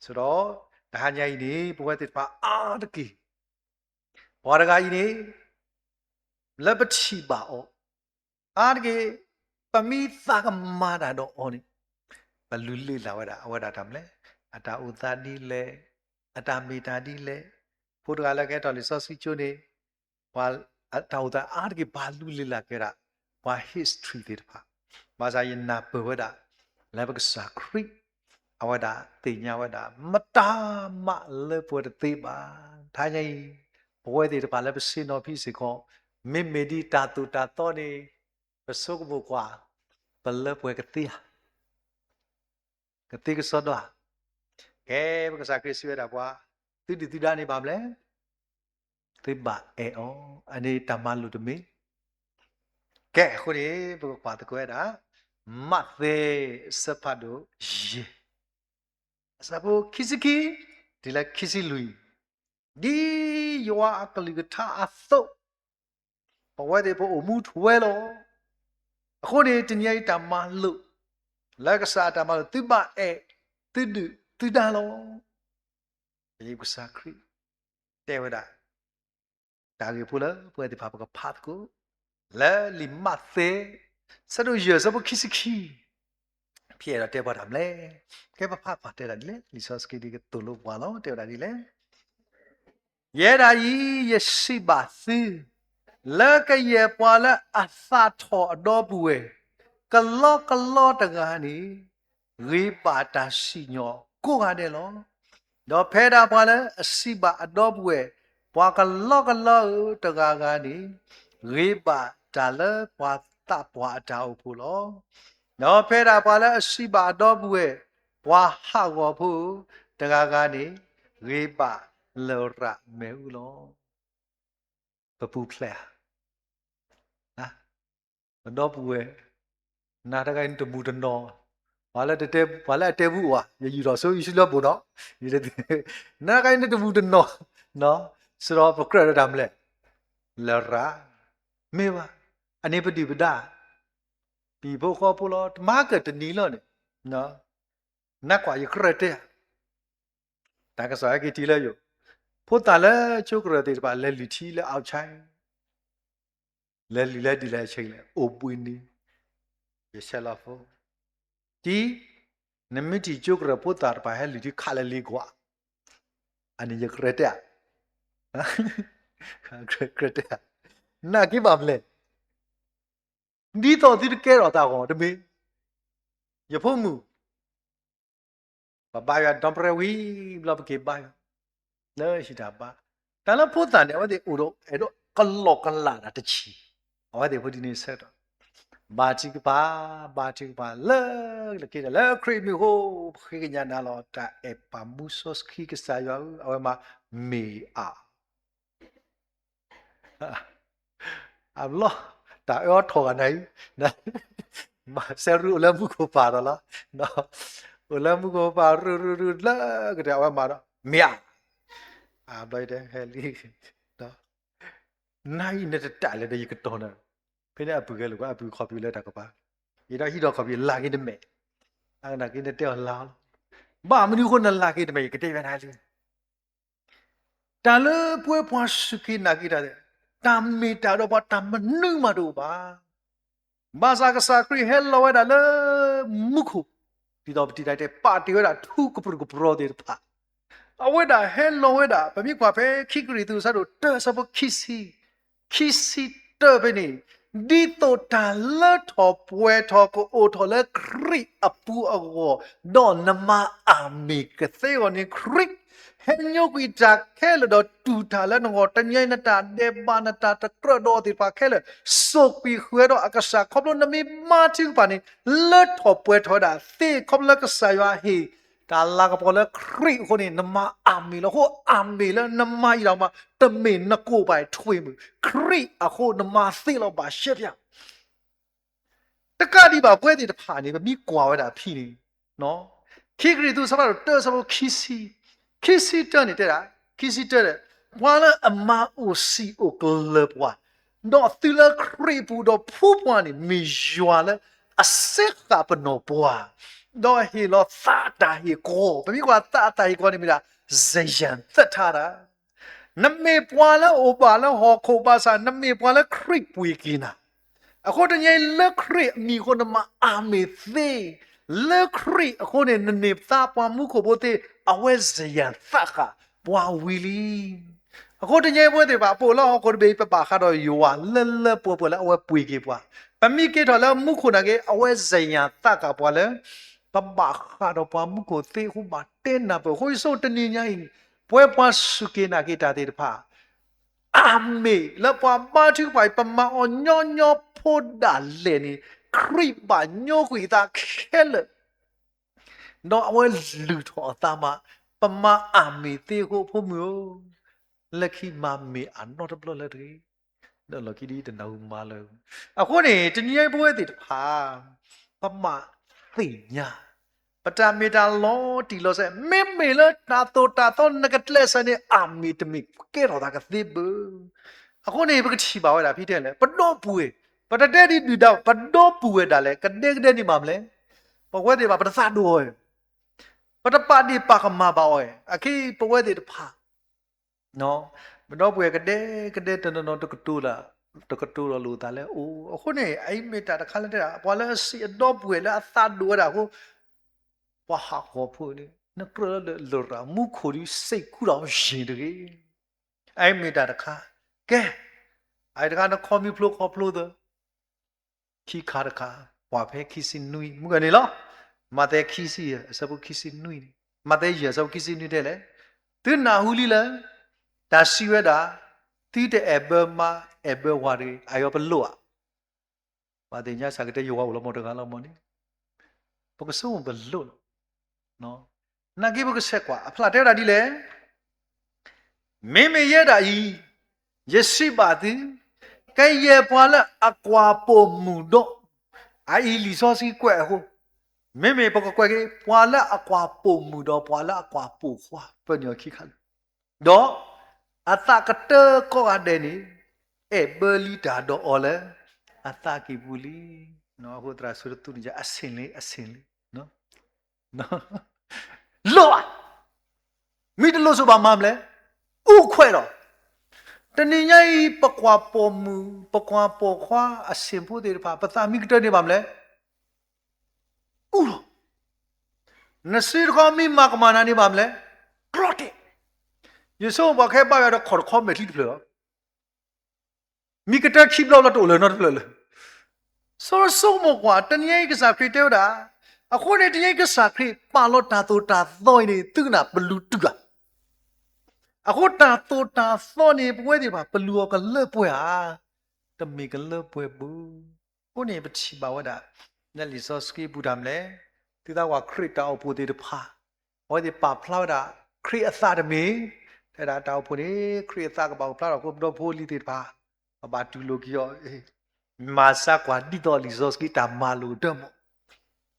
ဆိုတော့ တဟါညါအံၤန့ၣ် ပဝဲသ့ၣ်တဖၣ်အါတက့ၢ် ပှၤတဂၤအံၤန့ၣ် လၢပထံၣ်ဘၣ်အီၤ အါတက့ၢ် ပမ့ၢ်သးကမၤတၢ်ဒီးအီၤန့ၣ် ပလူၤလ့ၣ်လၢ်ဝဲဒၣ် အဝဲဒၣ်တၢ်မနုၤလဲၣ်, အတၢ်အိၣ်သးဒ်လဲၣ်, အတၢ်မ့ၢ်တၢ်ဒ်လဲၣ်. ဖိတဂၤလၢကဟဲထီၣ်လံာ်စီဆှံကၠိန့ၣ် ပှၤတၢ်အိၣ်သးအါတက့ၢ် ပလူၤလ့ၣ်လၢ်က့ၤဒၣ် ပှၤ history သ့ၣ်တဖၣ်. ဘၣ်ဆၣ်ယနၢ်ပၢၢ်ဝဲဒၣ် လၢပကစၢ်ခရံာ် အဝဲဒၣ်သ့ၣ်ညါဝဲဒၣ် မတၤမးလၢပှဲၤတသ့ဘၣ်. တဟါညါအံၤ ပဝဲသ့ၣ်တဖၣ်လၢပဆ့ၣ်နီၤဖံးစ့ၢ်ကီး မ့မ့ၢ်ဒ်တၢ်သိၣ်တၢ်သီန့ၣ် ပဆိကမိၣ်ကွၢ် ပလၢပှဲၤကသ့ဧါ, ကသ့ကစီဒီဧါ. ကဲ ပကစၢ်ခရံာ်စံးဝဲဒၣ်ပှၤ သုဒုၣ်သုဒါန့ၣ်ဘၣ်မနုၤလဲၣ်, သုဘၣ်အဲၣ်အီၤ, အန့ၣ်တၢ်မၤလိာ်တမ့ၢ်. ကဲ အဃိန့ၣ် ပကကွၢ်သကိးဝဲဒၣ် မးသဲ အဆၢဖးဒိၣ်ယဲၢ် အဆၢဖိခံဆံခံ တုၤလၢခံဆံလွံၢ်, ဒ်ယွၤအကလုၢ်ကထါအသိး ပဝဲသ့ၣ်ပအိၣ်မူထွဲလီၤ. အဃိန့ၣ် တနံၤအံၤတၢ်မၤလိာ် လၢကစၢ်အတၢ်မၤလိာ် သုဘၣ်အဲၣ်သုဒုၣ်သုဒါလီၤ. ပကစၢ်ခရံာ် တဲဝဲဒၣ် တၢ်ဂ့ၢ်ဖိလၢပဝဲသ့ၣ်တဖၣ်ပကဖးသကိး လၢလံာ်မးသဲ ဆၢဒိၣ်ယဲၢ် ဆၢဖိခံဆံခံ ဖဲအဲၣ်ဒိးတဲပှၤတၢ်မနုၤလဲၣ်. ကဲပဖးကွၢ်တဲဒၣ်ဒ်လဲၣ်, လံာ်စီဆှံဒ်ကသိၣ်လိပှၤလီၤ တဲဝဲဒၣ်ဒ်လဲၣ်. ယဲဒၣ်အံၤ ယစံးဘၣ်သု, လၢကယဲၢ်ပှၤလၢအသးထီၣ်အဒီပုၢ်ဝဲၢ် ကလီကလီတဂၤန့ၣ် ဂ့ၤဘၣ်တၢ်စံၣ်ညီၣ်ကိးဂၤဒဲးလီၤ. ဒီးဖဲဒၣ်ပှၤလၢအစံးဘၣ်အဒီပုၢ်ဝဲၢ် ပှၤကလီကလီဧၢတဂၤဂၤန့ၣ် ဂ့ၤဘၣ်တၢ်လၢပှၤသးပှၢ်အတၢ်အိၣ်ဖှိၣ်လီၤ. ဒီးဖဲဒၣ်ပှၤလၢအစံးဘၣ်အဒီပုၢ်ဝဲၢ် ပှၤဟးဂီၤဖိတဂၤဂၤန့ၣ် ဂ့ၤဘၣ်လရာ်မ့ၣ်အူလီၤ. ပပူၤဖျဲးဧါ. ပဒီပုၢ်ဝဲၢ် နၤတဂၤအံၤနတမူးတနီၤ, ပှၤလၢတဲ ပှၤလၢအတဲဘူးဧါ, ယယူၢ်ထီၣ်ဆိယစုလၢဘိၣ်နီၤ, နၤတဂၤအံၤနတမူးတနီၤ, စဒီးပကြၢးဒီးတၢ်မနုၤလဲၣ်, လရာ်, မ့ၢ်ဘၣ်, အန့ၣ်ပဒုၣ်ပဒါ ပဟံၣ်ဖိဃီဖိလီၤ, တမၤကတနံၤလီၤန့ၣ်, နကွၢ်ယကြၢးတဲ တၢ်ကစီၣ်ဟဲက့ၤထံလၢယိာ်, ဖိသၣ်လၢကၠိကရၢၢ်သ့ၣ်တဖၣ် လဲၤလုၢ်ထံလၢ outside, လဲၤလုၢ်လၢဒ်လဲၣ်ဆ့လဲၣ် အိၣ်ဘှံးနံၤ, ယဆဲးလီၤဖိ, တံၤ, နမ့ၢ်ထံၣ်ကၠိကရၢၢ်ဖိသၣ်တဖၣ်ဟဲလုၢ်ထံခးလၢလ့ကွၢ်, အန့ၣ်ယကြၢးတဲ, ကြၢးတဲ, နာ်က့ဘၣ်မလဲၣ် ဒ်သိးသုတကဲထီၣ်သးဂီၢ်တမ့ၢ်, ယဖိမုၣ်, ပဘါယွၤဒီပြဲဝံၤဘျီပက့ၤဘါယွၤ, လၢဟံၣ်တၢ်ဘါ, တၢ်လၢဖိသၣ်န့ၣ် အဝဲသ့ၣ်အိၣ်ဒီးအဲၣ်ဒိးကလီကလီတၢ်တဆံး, အဝဲသ့ၣ်ဖိဒ်န့ၣ်ဆၢကတီၢ်, ဘါထုကဖၣ်, ဘါထုကဖၣ်လၢက့ၤဒီးလၢခရံာ်မုၢ်ဃိ, ပဃ့ကညးနၤလီၤ တၢ်အဲၣ်ပာ်မူစီဆှံကစၢ်ယွၤဧၢ, အဝဲမၤမ့ၢ်အါ အဘျီ, တၢ်အၢအီၤထီၣ်ဂၤနၤအံၤ, မၤစဲရူအိၣ်လၢမူခိၣ်ပၢ်ဒီးလီၤ, အိၣ်လၢမူခိၣ်ပၢ်ရူရူရူလၢကတဲအဝဲမၤဒီး မ့ၢ်ဧါ, အဘျီတဲဟဲလံ, နၤအံၤနတတၢ်လဲၣ်ဒီးယကတီၢ်နၤ, ဖဲန့ၣ်အပုၢ်ဂဲၤလိာ်ကွၢ် အပုၢ်ခီၣ်ဖံးလၢတၢ်ကပၤ, ယဒီးဟံးဒီးခီၣ်ဖံးလၢက့ၤနမဲာ်, အကနၣ်က့ၤနတဲအီၤလၢလီၤ, ဘၣ်မနုၤအဃိနလၢက့ၤတမဲာ် ယကတဲဝဲနၤလံ တၢ်လၢပဝဲပှၤစူၢ်က့ၤနာ်က့ၤတၢ်, တၢ်မ့ၢ်တၢ်ဒီးပှၤတၢ်မနုၤမးတအိၣ်ဘၣ်. ဘၣ်ဆၣ်ကစၢ်ခရံာ်ဟဲလီၤဝဲဒၣ်လၢ မူခိၣ်, ဒ်သိးပတံၤတၢ်တဲ ပာ်တ့ၢ်ဝဲဒၣ်ထူကပြုၢ်ကပြီၤသ့ၣ်တဖၣ်, အဝဲဒၣ်ဟဲလီၤဝဲဒၣ် ပမ့ၢ်ကွၢ်ဖဲခံကရံၣ်သူးအဆၢဒိၣ်တၢ အဆၢဖိခံဆံ ခံဆံတၢဖဲန့ၣ်, ဒ်သိးတၢ်လၢထီၣ်ပှဲၤထီၣ်ကအိၣ်ထီၣ်လၢခရံာ်အပူၤအဂီၢ်, ဒီးနမၤအမ့ၢ်ကသ့အဂီၢ်န့ၣ် ခရံာ် ဟဲညိကွံာ်တၢ်ခဲလၢာ်ဒီးတူၢ်တၢ်လၢနဂီၢ်, တနံၤအံၤနတၢ်ဒဲးဘး နတၢ်တကြၢးဒီးသ့ၣ်တဖၣ်ခဲလၢာ် စိာ်ကွံာ်ဃုာ်ဒီးအကစၢ် ခီဖျိနမ့ၢ်မၤထုကဖၣ်န့ၣ် လၢထီၣ်ပှဲၤထီၣ်ဝဲဒၣ်သ့ ခီဖျိလၢကစၢ်ယွၤဟ့ၣ် တၢ်လၤကပီၤလၢခရံာ်အဃိန့ၣ် နမၤအမ့ၢ်လီၤ. အဃိအမ့ၢ်လၢနမၤအံၤတၢ်မၤ တမ့ၢ်နကိးဘၣ်ထွဲမုၢ်, ခရံာ်အဃိနမၤသ့လီၤ ဘၣ်ရှဲပၠး တကးဒံးဘၣ် ပဝဲသ့ၣ်တဖၣ်န့ၣ် ပမ့ၢ်ကွၢ်ဝဲဒၣ်ဖဲန့ၣ်, ခံကရံၣ်သူး အဆၢဒိၣ်တၢ အဆၢဖိခံဆံ, ခံဆံတၢန့ၣ်တဲဒၣ်, ခံဆံတၢ, ပှၤလၢအမၤအိၣ်စံာ်အိၣ်ကလၢၤပှၤ, ဒီးသုလၢခရံာ်အပူၤ ဒီးဖှူပှၤန့ၣ် မ့ၢ်ယွၤလၢ အစ့ဃာ်ပနီၢ်ပှၢ်, ဒီးဟ့ၣ်လီၤသးအတၢ်ဟ့ၣ်ကီ, ပမ့ၢ်ကွၢ်သးအတၢ်ဟ့ၣ်ကီန့ၣ်မ့ၢ်ဒၣ် စယၣ်သၢထါတၢ် နမ့ၢ်ပှၤလၢအအိၣ်ဘၣ်လၢဟီၣ်ခိၣ်ဘၣ်ဆၣ် နမ့ၢ်ပှၤလၢခရံာ်ပှ့ၤက့ၤနၤ, အဃိတနံၤအံၤလၢခရံာ်အမံၤအဃိ နမၤအမ့ၢ်သ့, လၢခရံာ်အဃိန့ၣ် နန့ၢ်သါပှၤမူခိၣ်ဖိသ့, အဝဲစယၣ်သၣ်ဃာ်ပှၤဝံၤလံ. အဃိတနံၤအံၤပဝဲသ့ၣ်တဖၣ် ပအိၣ်လၢဟီၣ်ခိၣ်တဘ့ၣ်အံၤ ပဘၣ်ဃးဒီးယွၤလၢလၢပှဲၤပှဲၤလၢအဝဲပှ့ၤက့ၤပှၤ, ပမ့ၢ်ကဲထီၣ်လၢမူခိၣ်နာ်က့ အဝဲစယၣ်သၣ်ဃာ်ပှၤလၢ ပဘၣ်ဃးဒီးပှၤမူခိၣ်သ့အဃိ ဘၣ်တဲနၢ်ပၢၢ်အဃိ ယဆိကမိၣ်တနံၤညါအံၤ ပဝဲပှၤစူၢ်က့ၤနာ်က့ၤတၢ်သ့ၣ်တဖၣ် အမ့ၢ်လၢပှၤဘါထုကဖၣ်အံၤ ပမၤအီၤညီညီဖိဒၣ်လဲာ်န့ၣ် ခရံာ်ဘၣ်ညိကွံာ်အသးခဲလၢာ်, ဒီးအဝဲလုၢ်ထီၣ်အသးမး, ပမၤအမ့ၢ်သ့အဃိ ဖိမုၣ်ဧၢ, လၢခံမၤမ့ၢ်အနီတဘျီလၢတဂ့ၤ, ဒီးလီၢ်ခံဒ်တနၢ်ဟူမၤလၢ အဃိန့ၣ် တနံၤညါအံၤပဝဲသ့ၣ်တဖၣ် ပဘၣ်သ့ၣ်ညါ ပတၢ်မ့ၢ်တၢ်လီၤတံၢ်လီၤဆဲး, မ့မ့ၢ်လၢတၢ်သိၣ်တၢ်သီနကကျဲးစၢးန့ၣ် အမ့ၢ်တမ့ၢ်ကဲထီၣ်သးကသ့ဘၣ်. အဃိန့ၣ် ပကထံၣ်ဘၣ်ဝဲဒၣ်ဖဲထဲလဲၣ် ပဒီပုၢ်ဝဲၢ်, ပတတဲဒ်ဒုၣ်ဒါ, ပဒီပုၢ်ဝဲၢ်ဒၣ်လဲာ် ကဒဲကဒဲန့ၣ်ဘၣ်မနုၤလဲၣ်, ပဝဲသ့ၣ်တဖၣ် ပတသးဒိၣ်အီၤ, ပတပာ်ဒ့ၣ်ပာ်ကမၣ်ဘၣ်အီၤ, အခဲအံၤပဝဲသ့ၣ်တဖၣ် ပဒီပုၢ်ဝဲၢ်ကဒဲကဒဲတနီၤနီၤ တကတိၤလီၤလိာ်သးလၢအအိၣ်, အဃိန့ၣ် အအံၤမ့ၢ်တၢ်တခါလၢတဲဒၣ် ပှၤလၢအဆံးအဒီပုၢ်ဝဲၢ်လၢအသးဒိၣ်ဝဲဒၣ်အဃိ, ပှၤဟးဂီၤဖိန့ၣ် နကြၢးလၢလရာ် မူခိၣ်ဒုးစ့ၢ်ကူၣ်ဒီးယ့ၢ်တဂ့ၤ. အအံၤမ့ၢ်တၢ်တခါ, ကဲ, အအံၤတခါနခီမ့ၢ်ဖျိခီဖျိသၢ ခံခါတခါ, ပှၤဖဲခံဆံနွံ မုၢ်ဂီၤန့ၣ်လီၤ. မးသဲခံဆံယဲၢ် အဆၢဖိခံဆံနွံန့ၣ်, မးသဲယဲၢ် အဆၢဖိခံဆံနွံတဲလဲၣ်, သုနၢ်ဟူလံလၢ တၢ်စံးဝဲဒၣ်, သုတအဲၣ်ဘၢမါ အဲၣ်ဘၢဝၤတဂ့ၤ, အအံၤပလိၣ်ဧါ. ပှၤသ့ၣ်ညါစ့ၢ်ကီး ယွၤအိၣ်လီၤမတဂၤလီၤမ့ၢ်န့ၣ်, ပကဆိကမိၣ်ပလိၣ်လီၤ. နာ်က့ပကဆဲးကွၢ် အဖျါတဲဝဲဒၣ်ဒ်လဲၣ် မ့မ့ၢ်ယဲဒၣ်အံၤ, ယစံးဘၣ်သု, ကယဲၢ်ပှၤလၢအကွၢ်ပိာ်မုၣ်ဒီး, အအံၤလံာ်စီဆှံကွဲးအဃိ, မ့မ့ၢ်ပကကွဲးက့ၤ ပှၤလၢအကွၢ်ပိာ်မုၣ်ဒီးပှၤလၢအကွၢ်ပိာ်ခွါ ပၢနုာ်အီၤခံခါလၢာ်, ဒီးအသးကတၢၢ်ကိးဂၤဒဲးန့ၣ် အဲၣ်ဘၢလံတၢ်ဒီးအီၤလၢ အသးကံၢ်ပူၤလံ. အဃိသရၣ်ဆိတသူန့ၣ် အဆ့ၣ်လ့ အဆ့ၣ်လ့ လိၣ်ဧါ, မ့ၢ်တလိၣ်ဆိဘၣ်မၤမလဲၣ်, အူခွဲးဒီး, တနံၤညါအံၤ ပကွၢ်ပိာ်မုၣ် ပကွၢ်ပိာ်ခွါအဆ့ၣ်ဖိသ့ၣ်တဖၣ် ပသးမံကတၢၢ်န့ၢ်ဘၣ်မလဲၣ်, အူလီၤ, နစုတခီမ့ၢ်မၤကမၣ်နၤန့ၢ်ဘၣ်မလဲၣ်, ကျီတဲာ်, ယဆိကမိၣ်ပှၤခဲဘါယွၤဒီးခီၣ်တခီမဲာ်ချံတဖျၢၣ်လီၤ မ့ၢ်ကတၢၢ်ခံဘျီဘျီတအိၣ်လၢၤနီတဖျၢၣ်လၢၤ. ဆိကမိၣ်ကွၢ် တနံၤညါအံၤကစၢ်ခရံာ်တဲဝဲဒၣ်, အဃိန့ၣ် တနံၤညါအံၤကစၢ်ခရံာ်ပာ်လီၤတၢ်သိၣ်တၢ်သီအံၤန့ၣ် သုကနၣ်ပလူၤတုၤဧါ. အဃိတၢ်သိၣ်တၢ်သီန့ၣ် ပဝဲသ့ၣ်တဖၣ် ပလူၤအီၤကလၢပှဲၤဧါ, တမ့ၢ်ကလၢပှဲၤဘၣ်. အဃိန့ၣ် ပထံၣ်ဘၣ်ဝဲဒၣ် လၢလံာ်စီဆှံပူၤတၢ်မလဲၣ်, သုသးကွၢ်ခရံာ်တၢ်အိၣ်ဖှိၣ်သ့ၣ်တဖၣ် အဝဲသ့ၣ်ပာ်ဖျါဝဲဒၣ် ခရံာ်အသးတမ့ၢ်, တဲဒၣ်တၢ်အိၣ်ဖှိၣ်န့ၣ် ခရံာ်အသးကဘၣ်အိၣ်ဖျါထီၣ်အဃိ ပဒီဖိလံၤသ့ၣ်တဖၣ် ပဘၣ်တူၢ်လိာ်က့ၤအီၤ, မၤစၢ်ကွၢ်ဒ်သိးလံာ်စီဆှံတၢ်မၤလိာ်ကတၢၢ်မး,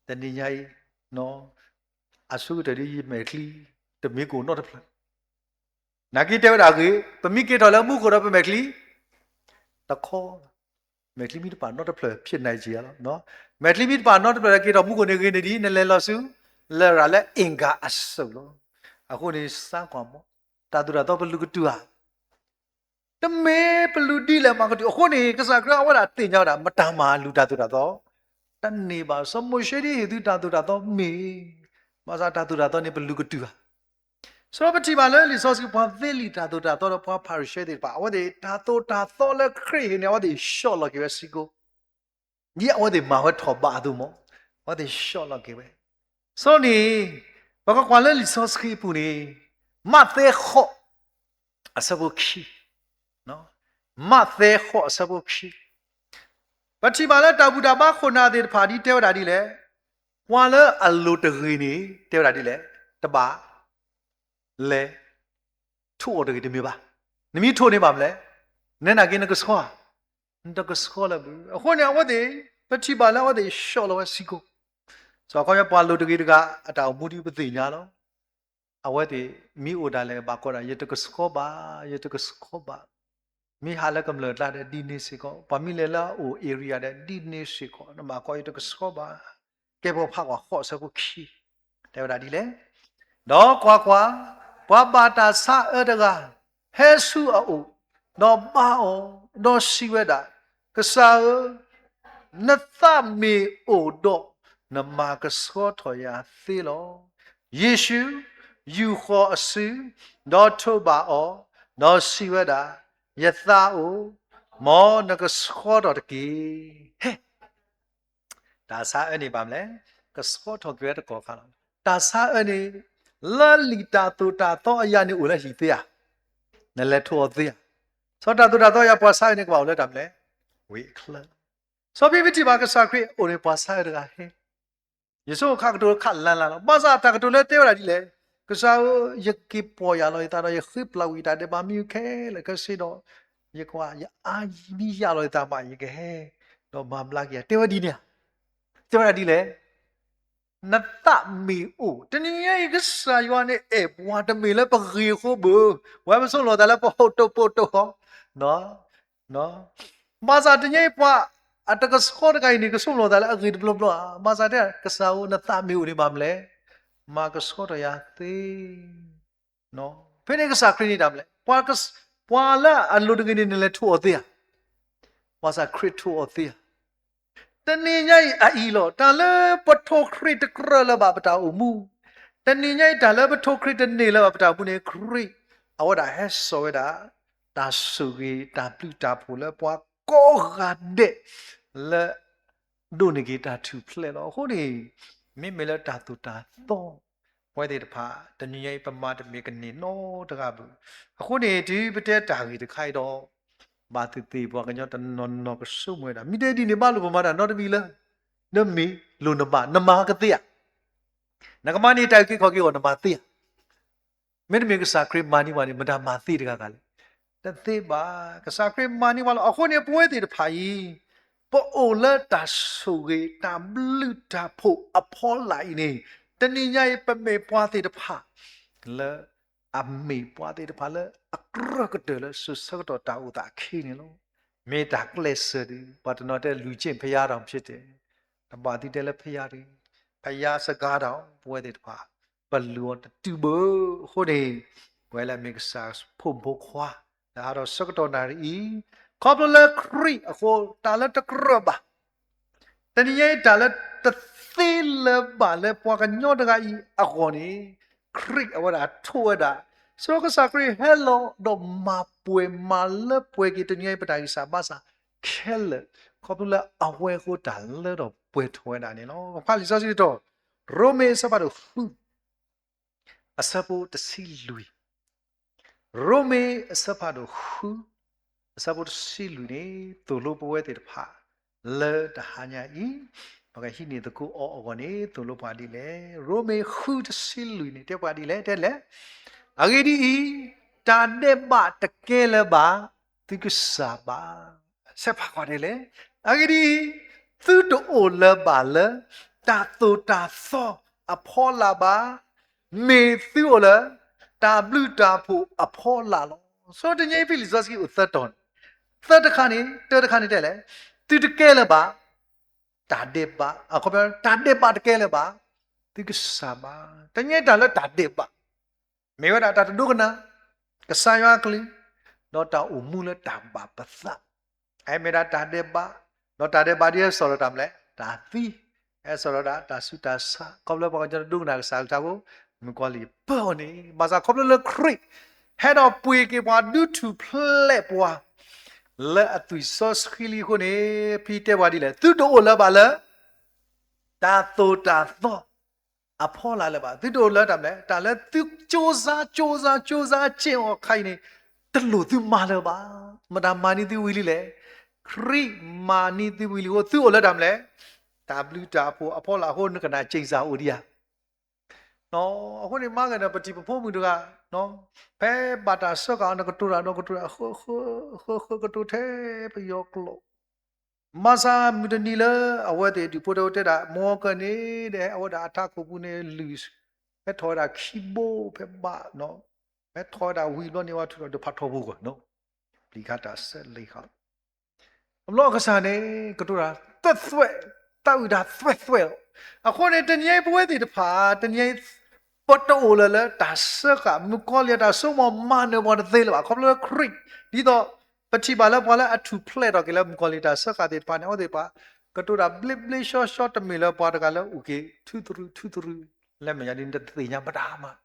တနံၤညါအံၤ အဆိကတၢၢ်ဒ်ယမဲာ်ချံ တမ့ၢ်ကအိၣ်နီတဖျၢၣ် နာ်က့တဲဝဲဒၣ်ဂ့ၤ, ပမ့ၢ်က့ၤထီၣ်လၢမူခိၣ်ဒီးပမဲာ်ချံ တခီ, မဲာ်ချံမ့ၢ်တပာ်နီတဖျၢၣ် ဖြစ်နိုင်ခြေ လီၤ. မဲာ်ချံမ့ၢ်တပာ်နီတဖျၢၣ်လၢက့ၤထီၣ်မူခိၣ်န့ၣ်ဂ့ၤန့ၣ်ဒ် နလဲၤလီၤဆူ လရာ်လၢအ့ၣ်ကၤအစိၤလီၤ. အဃိန့ၣ် စါကွၢ်မး, တၢ်သိၣ်တၢ်သီပလူၤကတုၤဧါ တမ့ၢ်ပလူၤဒ်လဲၣ်မးကတုၤ, အဃိန့ၣ် ကစၢ်ခရံာ်အဝဲဒၣ်သ့ၣ်ညါဝဲဒၣ် မတၤမၤလူၤတၢ်သိၣ်တၢ်သီ, တန့ၢ်ဘၣ်. စီၤမိၤၡ့ဒ်ဟ့ၣ်သုတၢ်သိၣ်တၢ်သီမ့ၢ်, ဘၣ်ဆၣ်တၢ်သိၣ်တၢ်သီန့ၣ် ပလူၤကတုၤဧါ. စီၤပထံၣ်ဘၣ်လၢလံာ်စီဆှံပှၤသ့လံာ်တၢ်သိၣ်တၢ်သီဒီးပှၤဖၤရံၤၡဲသ့ၣ်တဖၣ် အဝဲသ့ၣ်တၢ်သိၣ်တၢ်သီလၢခရံာ်ဟ့ၣ်န့ၣ် အဝဲသ့ၣ်ဆှီလီၤက့ၤဝဲစ့ၢ်ကီး ဒ်အဝဲသ့ၣ်မၤဝဲထီၣ်ဘးအသိးမး, အဝဲသ့ၣ်ဆှီလီၤက့ၤဝဲ. စီၤန့ၣ် ပကကွၢ်လၢလံာ်စီဆှံအပူၤန့ၣ် မးသဲဃိး အဆၢဖိခံ, မးသဲဃိးအဆၢဖိခံ, ပထံၣ်ဘၣ်လၢတၢ်ဘူၣ်တၢ်ဘါခိၣ်နၢ်သ့ၣ်တဖၣ်ဒ်တဲဝဲဒၣ်ဒ်လဲၣ်, ပှၤလၢအလိၤတဂ့ၤန့ၣ် တဲဝဲဒၣ်ဒ်လဲၣ်, တဘၣ် လဲၤ ထိၣ်အီၤတဂ့ၤတမ့ၢ်ဘၣ်. နမ့ၢ်ထိၣ်န့ၢ်ဘၣ်မလဲၣ်, နဲနာ်က့နကဆှီဧါ, နတကဆှီလၢၤဘၣ်. အဃိန့ၣ် အဝဲသ့ၣ် ပထံၣ်ဘၣ်လၢအဝဲသ့ၣ်ဆှီလီၤဝဲစ့ၢ်ကီး. စီၤခီပညီပှၤလိၤတဂ့ၤတဂၤ အတၢ်အိၣ်မူဒ်ပသ့ၣ်ညါလီၤ. အဝဲသ့ၣ်မ့ၢ်အိၣ်ဒၣ်လဲာ်ဘၣ်ကီးဒၣ် ယတကဆှီဘၣ်, ယတကဆှီဘၣ်. မ့ၢ်ဟးလၢကမျၢၢ်ကျါဒီးဒ်န့ၣ်စ့ၢ်ကီး, ပှၤမ့ၢ်လဲၤလၢအအိၣ် area ဒီးဒ်န့ၣ်စ့ၢ်ကီး, နမၤကီးအံၤတကဆှီဘၣ်. ကဲပဖးကွၢ်ဃိးဆၢဖိခံ, တဲဝဲဒၣ်ဒ်လဲၣ်. ဒီးကွၢ်ကွၢ်, ပှၤဘၣ်တၢ်ဆါအၢတဂၤ ဟဲဆူအအိၣ်, ဒီးဘါအီၤ, ဒီးစံးဝဲဒၣ်, ကစၢ်ဧၢ, နသးမ့ၢ်အိၣ်ဒီး နမၤကဆှီထီၣ်ယၤသ့လီၤ. ယ့ၣ်ၡူး ယူာ်ဃီၤအစု, ဒီးထိးဘၣ်အီၤ, ဒီးစံးဝဲဒၣ်, ယသးအိၣ်, မ်နကဆှီထီၣ်တက့ၢ်. ဟဲ, တၢ်ဆါအၢန့ၣ်ဘၣ်မနုၤလဲၣ်, ကဆှီထီၣ်က့ၤဝဲတကီၢ်ခါလီၤ. တၢ်ဆါအၢန့ၣ် လၢလံာ်တၢ်သိၣ်တၢ်သီအယၤန့ၣ်အိၣ်လၢဟံၣ်သ့ဧါ, နလဲၤထိးအီၤသ့ဧါ. စီၤတၢ်သိၣ်တၢ်သီအယၤပှၤဆါအၢန့ၣ်ကဘၣ်အိၣ်လၢတၢ်မနုၤလဲၣ်, ဝ့ၢ်အချၢ. စီၤပ့းတရူးဘၣ် ကစၢ်ခရံာ်အိၣ်န့ၣ် ပှၤဆါအၢတဂၤဟဲ ယဆိကမိၣ်ခးကတိၤခးလၢ်လၢ်လီၤ. ဘၣ်ဆၣ်တၢ်ကတိၤလၢတဲဝဲဒၣ်ဒ်လဲၣ်, ကစၢ်ဧၢ, ယက့ၤပီၢ်ယၢ်လီၤယသးဒီး ယဃ့ပျၢ်ကွံာ်တၢ်ဒဲးဘးမ့ၢ်ခဲလၢာ်ခဲဆ့ဒီး ယကွၢ် ယအါယံၤမ့ၢ်ယၢ်လီၤယသးမး ယကဟဲ ဒီးမၤဘျါက့ၤယၤ တဲဝဲဒ်န့ၣ်ဧါ. တဲဝဲဒၣ်ဒ်လဲၣ်, နသးမ့ၢ်အိၣ်, တနံၤညါအံၤ ကစၢ်ယွၤန့ၣ်အဲၣ်ပှၤတမ့ၢ်လၢပဂ့ၤအဃိဘၣ်, ပဝဲပဆိကမိၣ်လီၤသးလၢပဟိၣ်တိၢ်ပိၢ်တိၢ်ဃီ ဘၣ်ဆၣ်တနံၤညါအံၤပှၤ အတကဆှီတဂၤအံၤန့ၣ် ကဆိကမိၣ်လီၤသးလၢအဂ့ၤတဘျီဘျီဧါ. ဘၣ်ဆၣ်တဲ ကစၢ်ဧၢ, နသးမ့ၢ်အိၣ်န့ၣ်ဘၣ်မနုၤလဲၣ်, မၤကဆှီထီၣ်ယၤသ့. ဖဲန့ၣ်ကစၢ်ခရံာ်န့ၣ်တၢ်မနုၤလဲၣ်, ပှၤလၢအလိၤတဂ့ၤန့ၣ် နလဲၤထိးအီၤသ့ဧါ. ဘၣ်ဆၣ်ခရံာ်ထိးအီၤသ့ဧါ. တနံၤညါအံၤအအံၤလီၤ, တၢ်လၢပထိးခရံာ်တကြၢးလၢၤဘၣ်ပတၢ်အိၣ်မူ, တနံၤညါအံၤ တၢ်လၢပထိးခရံာ်တန့ၢ်လၢၤဘၣ်ပတၢ်အိၣ်မူန့ၣ် ခရံာ် အဝဲဒၣ်ဟဲစိာ်ဝဲဒၣ် တၢ်ဆိၣ်ဂ့ၤ တၢ်ဘျုးတၢ်ဖှိၣ်လၢပှၤကိးဂၤဒဲး လၢ ဒိးန့ၢ်က့ၤတၢ်ထူၣ်ဖျဲးလီၤ. အဃိန့ၣ် မ့မ့ၢ်လၢတၢ်သိၣ်တၢ်သီ ပဝဲသ့ၣ်တဖၣ် တနံၤညါအံၤ ပမၤတမ့ၢ်ကန့ၢ်နီတဂၤဘၣ်. အဃိန့ၣ် တုၤပတဲတၢ်ဂ့ၢ်တခါအံၤဒီး ဘၣ်သ့ၣ်သ့ၣ် ပှၤကညီတနီၤနီၤကဆိကမိၣ်ဝဲဒၣ် မ့ၢ်တဲဒ်န့ၣ်ဘၣ်လိာ် ပမၤတၢ်နီတမံၤလၢ နမ့ၢ်လိာ်နဘၣ် နမၤကသ့ဧါ. နကမၤန့ၢ်တၢ်အုၣ်က့ၤခီၣ်က့ၤအဂီၢ် နမၤသ့ဧါ. မ့တမ့ၢ်ကစၢ်ခရံာ်မၤန့ၢ်ပှၤန့ၣ် မတၤမၤသ့တဂၤဂၤလဲၣ်. တသ့ဘၣ်. ကစၢ်ခရံာ်မၤန့ၢ်ပှၤလီၤ. အဃိန့ၣ် ပဝဲသ့ၣ်တဖၣ်အံၤ ပအိၣ်လၢတၢ်ဆိၣ်ဂ့ၤ တၢ်ဘျုးတၢ်ဖှိၣ်အဖီလာ်အံၤန့ၣ် တနံၤညါအံၤ ပမ့ၢ်ပှၤသ့ၣ်တဖၣ် လၢ အမ့ၢ်ပှၤသ့ၣ်တဖၣ်လၢအကြၢးကတၢၢ်လၢ စိၤဆၢကတီၢ်တၢ်အိၣ်သးအခ့န့ၣ်လီၤ. မ့ၢ်တၢ်ကျဲးစၢးဒီး ပှၤတနီၤတဲ လူၤက့ၣ်ဖယါဒီး ဖဲတဲ တဘၣ်သံတဲလၢဖယါဒီး ဖယါစကားဒီး ပဝဲသ့ၣ်တဖၣ် ပလုၢ်အီၤတတုၤဘၣ်. အဃိန့ၣ် ပဝဲလၢအမ့ၢ်ကစၢ်ဖိမုၣ်ဖိခွါ လၢအဟးထီၣ်ဆၢကတီၢ်နၣ်ရံၣ်အံၤ ခီဖျိလၢခရံာ်အဃိ တၢ်လၢတကြၢးဘၣ် တနံၤညါအံၤ တၢ်လၢတသ့လၢၤဘၣ်လၢပှၤကညီတဂၤအံၤအဂီၢ်န့ၣ် ခရံာ်အဝဲဒၣ်ထိးဝဲဒၣ် စီၤကစၢ်ခရံာ်ဟဲလီၤဒီးမၤပှဲၤမၤလၢပှဲၤက့ၤ တနံၤညါအံၤ ပတၢ်ဂံၢ်စၢ်ဘါစၢ်ခဲလၢာ် ခီဖျိလၢအဝဲအဃိတၢ်လၢထီၣ်ပှဲၤထီၣ်ဝဲဒၣ်န့ၣ်လီၤ. ပဖးလံာ်စီဆှံတတီၤ ရိမ့ၤအဆၢဖးဒိၣ်ဃု အဆၢဖိတဆံလွံၢ် ရိမ့ၤအဆၢဖးဒိၣ်ဃု အဆၢဖိတဆံလွံၢ်န့ၣ် သိၣ်လိပဝဲသ့ၣ်တဖၣ် လၢတဟါညါအံၤ ပကဟံးန့ၢ်သကိးအီၤအဂီၢ်န့ၣ် သိၣ်လိပှၤဒ်လဲၣ်. ရိမ့ၤဃုတဆံလွံၢ်န့ၣ် တဲပှၤဒ်လဲၣ်, တဲလဲၣ်. အဂ့ၢ်ဒ်အံၤ, တၢ်ဒဲးဘးတကဲလၢၤဘၣ် သုကစၢ်ဘၣ်. ဆဲးဖးကွၢ်ဒ်လဲၣ်. အဂ့ၢ်ဒ်အံၤ, သုတအိၣ်လၢၤဘၣ်လၢ တၢ်သိၣ်တၢ်သီအဖီလာ်ဘၣ် မ့ၢ်သုအိၣ်လၢ တၢ်ဘျုးတၢ်ဖှိၣ်အဖီလာ်လီၤ. စီၤတနံၤအံၤ ဖဲလံာ်စီဆှံအိၣ်သၢတီၤန့ၣ်, သၢတခါန့ၣ်, တၢတခါန့ၣ်တဲလဲၣ်, သုတကဲလၢၤဘၣ် တၢ်ဒဲးဘး, အခီပညီ တၢ်ဒဲးဘးတကဲလၢၤဘၣ် သုကစၢ်ဘၣ်. တနံၤအံၤတၢ်လၢတၢ်ဒဲးဘး မ့ၢ်ဝဲဒၣ်တၢ်တဒိကနၣ် ကစၢ်ယွၤအကလုၢ်, ဒီးတၢ်အိၣ်မူလၢတၢ်ဘၣ်ပသး အမ့ၢ်ဒၣ်တၢ်ဒဲးဘး, ဒီးတၢ်ဒဲးဘးဒ်ဟဲစိာ်ဒီးတၢ်မနုၤလဲၣ်, တၢ်သံ, ဟဲစိာ်ဒီးဒၣ်တၢ်ဆူးတၢ်ဆါ, ခီဖျိပှၤကညီတဒိကနၣ်ကစၢ်အကလုၢ်အဃိ, မုၣ်ကီၤလံၢ်ပၢအီၤန့ၣ်, ဘၣ်ဆၣ်ခီဖျိလၢခရံာ် ဟဲဒီးပှ့ၤက့ၤပှၤဒုးထူၣ်ဖျဲးပှၤ လၢအသွံၣ်စီဆှံလံအဃိန့ၣ်, ဖဲတဲပှၤဒ်လဲၣ်, သုတအိၣ်လၢၤဘၣ်လၢ တၢ်သိၣ်တၢ်သီ အဖီလာ်လၢၤဘၣ်. သုတအိၣ်လၢတၢ်မနုၤလဲၣ်, တၢ်လၢသုကၠိစါ ကၠိစါ ကၠိစါက့ၤအီၤအခါအံၤန့ၣ်, တလိၣ်သုမၤလၢၤဘၣ်. မတၤမၤန့ၢ်သုဝံၤလံလဲၣ်. ခရံာ်မၤန့ၢ်သုဝံၤလံအဃိ သုအိၣ်လၢတၢ်မနုၤလဲၣ်, တၢ်ဘျုးတၢ်ဖှိၣ်အဖီလာ်အဃိ နကနၣ်က့ၤစၢ်အိၣ်ဒံးဧါ. အဃိန့ၣ် မၤဂ့ၤဒီး ပတံၤပဖိမုၣ်တဂၤ, ဖဲဘၣ်တၢ်ဆှၢကၤအီၤ နကတိၤတၢ်ဒီးကတိၤတၢ် ဃၢဃၢကတိၤထဲပယီၤကျိာ် မၤစၢ်မုၢ်တနံၤလၢအဝဲသ့ၣ်ဒုးဖိတဝဲတဲဒၣ် မွကၢန့ၣ်ဒီး အဝဲဒၣ်အထးခိၣ်ပူၤန့ၣ် လုၢ် ဟဲထီၣ်ဝဲဒၣ်ခံဘိဖဲဘၣ်, ဟဲထီၣ်ဝဲဒၣ်ဝံၤဘျီန့ၣ် ဝဲထုးထီၣ်ဒုးဖးထီပူၤကွံာ်, လံာ်ခါတၢ်ဆၢလံာ်ဃီ အဘျီအကစၢ်န့ၣ် ကတိၤတၢ်သွဲၣ်သွဲၣ်, သးဝံၣ်တၢ်သွဲၣ်သွဲၣ်လီၤ. အဃိန့ၣ် တနံၤအံၤပဝဲသ့ၣ်တဖၣ် တနံၤအံၤ ပတအိၣ်လၢၤလၢတၢ်စၢဃာ် မုၣ်ကီၤလံၢ်အတၢ်စိကမီၤမၤနၢၤပှၤတသ့လၢၤဘၣ်. ခီဖျိလၢခရံာ် ဒ်သိး ပထံၣ်ဘၣ်လၢပှၤလၢအထူၣ်ဖျဲးထီၣ်က့ၤလၢမုၣ်ကီၤလံၢ်တၢ်စၢဃာ်သ့ၣ်တဖၣ်န့ၣ် အဝဲသ့ၣ်တဖၣ် ကတိၤတၢ်ဘျ့ဘျ့ဆှီဆှီ တမ့ၢ်လၢပှၤတဂၤလၢအအိၣ်က့ၤ ထူသရူးထူသရူး လၢမဲာ်ညါဒ်န့ၣ် တသ့ၣ်ညါပတၢ်မး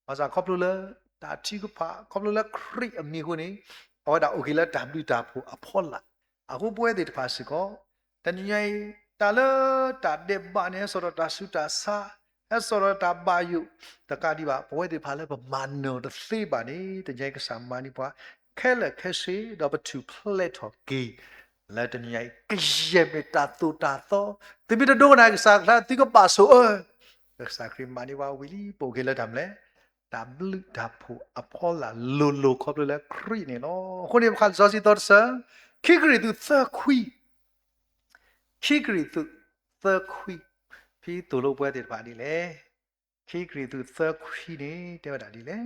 ဘၣ်ဆၣ်ခီဖျိလၢတၢ်ထုကဖၣ် ခီဖျိလၢခရံာ်အမံၤအဃိန့ၣ် အဝဲဒၣ်အိၣ်က့ၤလၢတၢ်ဘျုးတၢ်ဖှိၣ်အဖီလာ်. အဃိပဝဲသ့ၣ်တဖၣ်စ့ၢ်ကီး တနံၤညါအံၤ တၢ်လၢတၢ်ဒဲးဘးန့ၣ် ဟဲစိာ်ဒီးတၢ်ဆူးတၢ်ဆါ, ဟဲစိာ်ဒီးတၢ်ဘၣ်ယိၣ်တကးဒံးဘၣ် ပဝဲသ့ၣ်တဖၣ်လၢပမၤနၢၤတသ့ဘၣ်န့ၣ် တနံၤညါအံၤကစၢ်မၤန့ၢ်ပှၤ ခဲလၢာ်ခဲဆ့ ဒီးပထူၣ်ဖျဲးထီၣ်က့ၤ လၢတနံၤညါအံၤ ကယဲၢ်မ့ၢ်တၢ်သိၣ်တၢ်သီ, သုမ့ၢ်တဒိကနၣ်ကစၢ်အကျါ သုကဘၣ်ဆိၣ်အၢ, ကစၢ်ခရံာ်မၤန့ၢ်ပှၤဝံၤလံ ပအိၣ်က့ၤလၢတၢ်မနုၤလဲၣ်, တၢ်ဘျုးတၢ်ဖှိၣ်အဖီလာ်လိၤလိၤခီဖျိလၢခရံာ်န့ၣ်လီၤ. အဃိန့ၣ် ပဃးလံာ်စီဆှံသီတဆၢ, ခံကရံၣ်သူးသၢခွံ, ခံကရံၣ်သူးသၢခွံ, ဖဲသိၣ်လိပဝဲသ့ၣ်တဖၣ်ဒ်လဲၣ်, ခံကရံၣ်သူးသၢခွံန့ၣ် တဲဝဲဒၣ်ဒ်လဲၣ်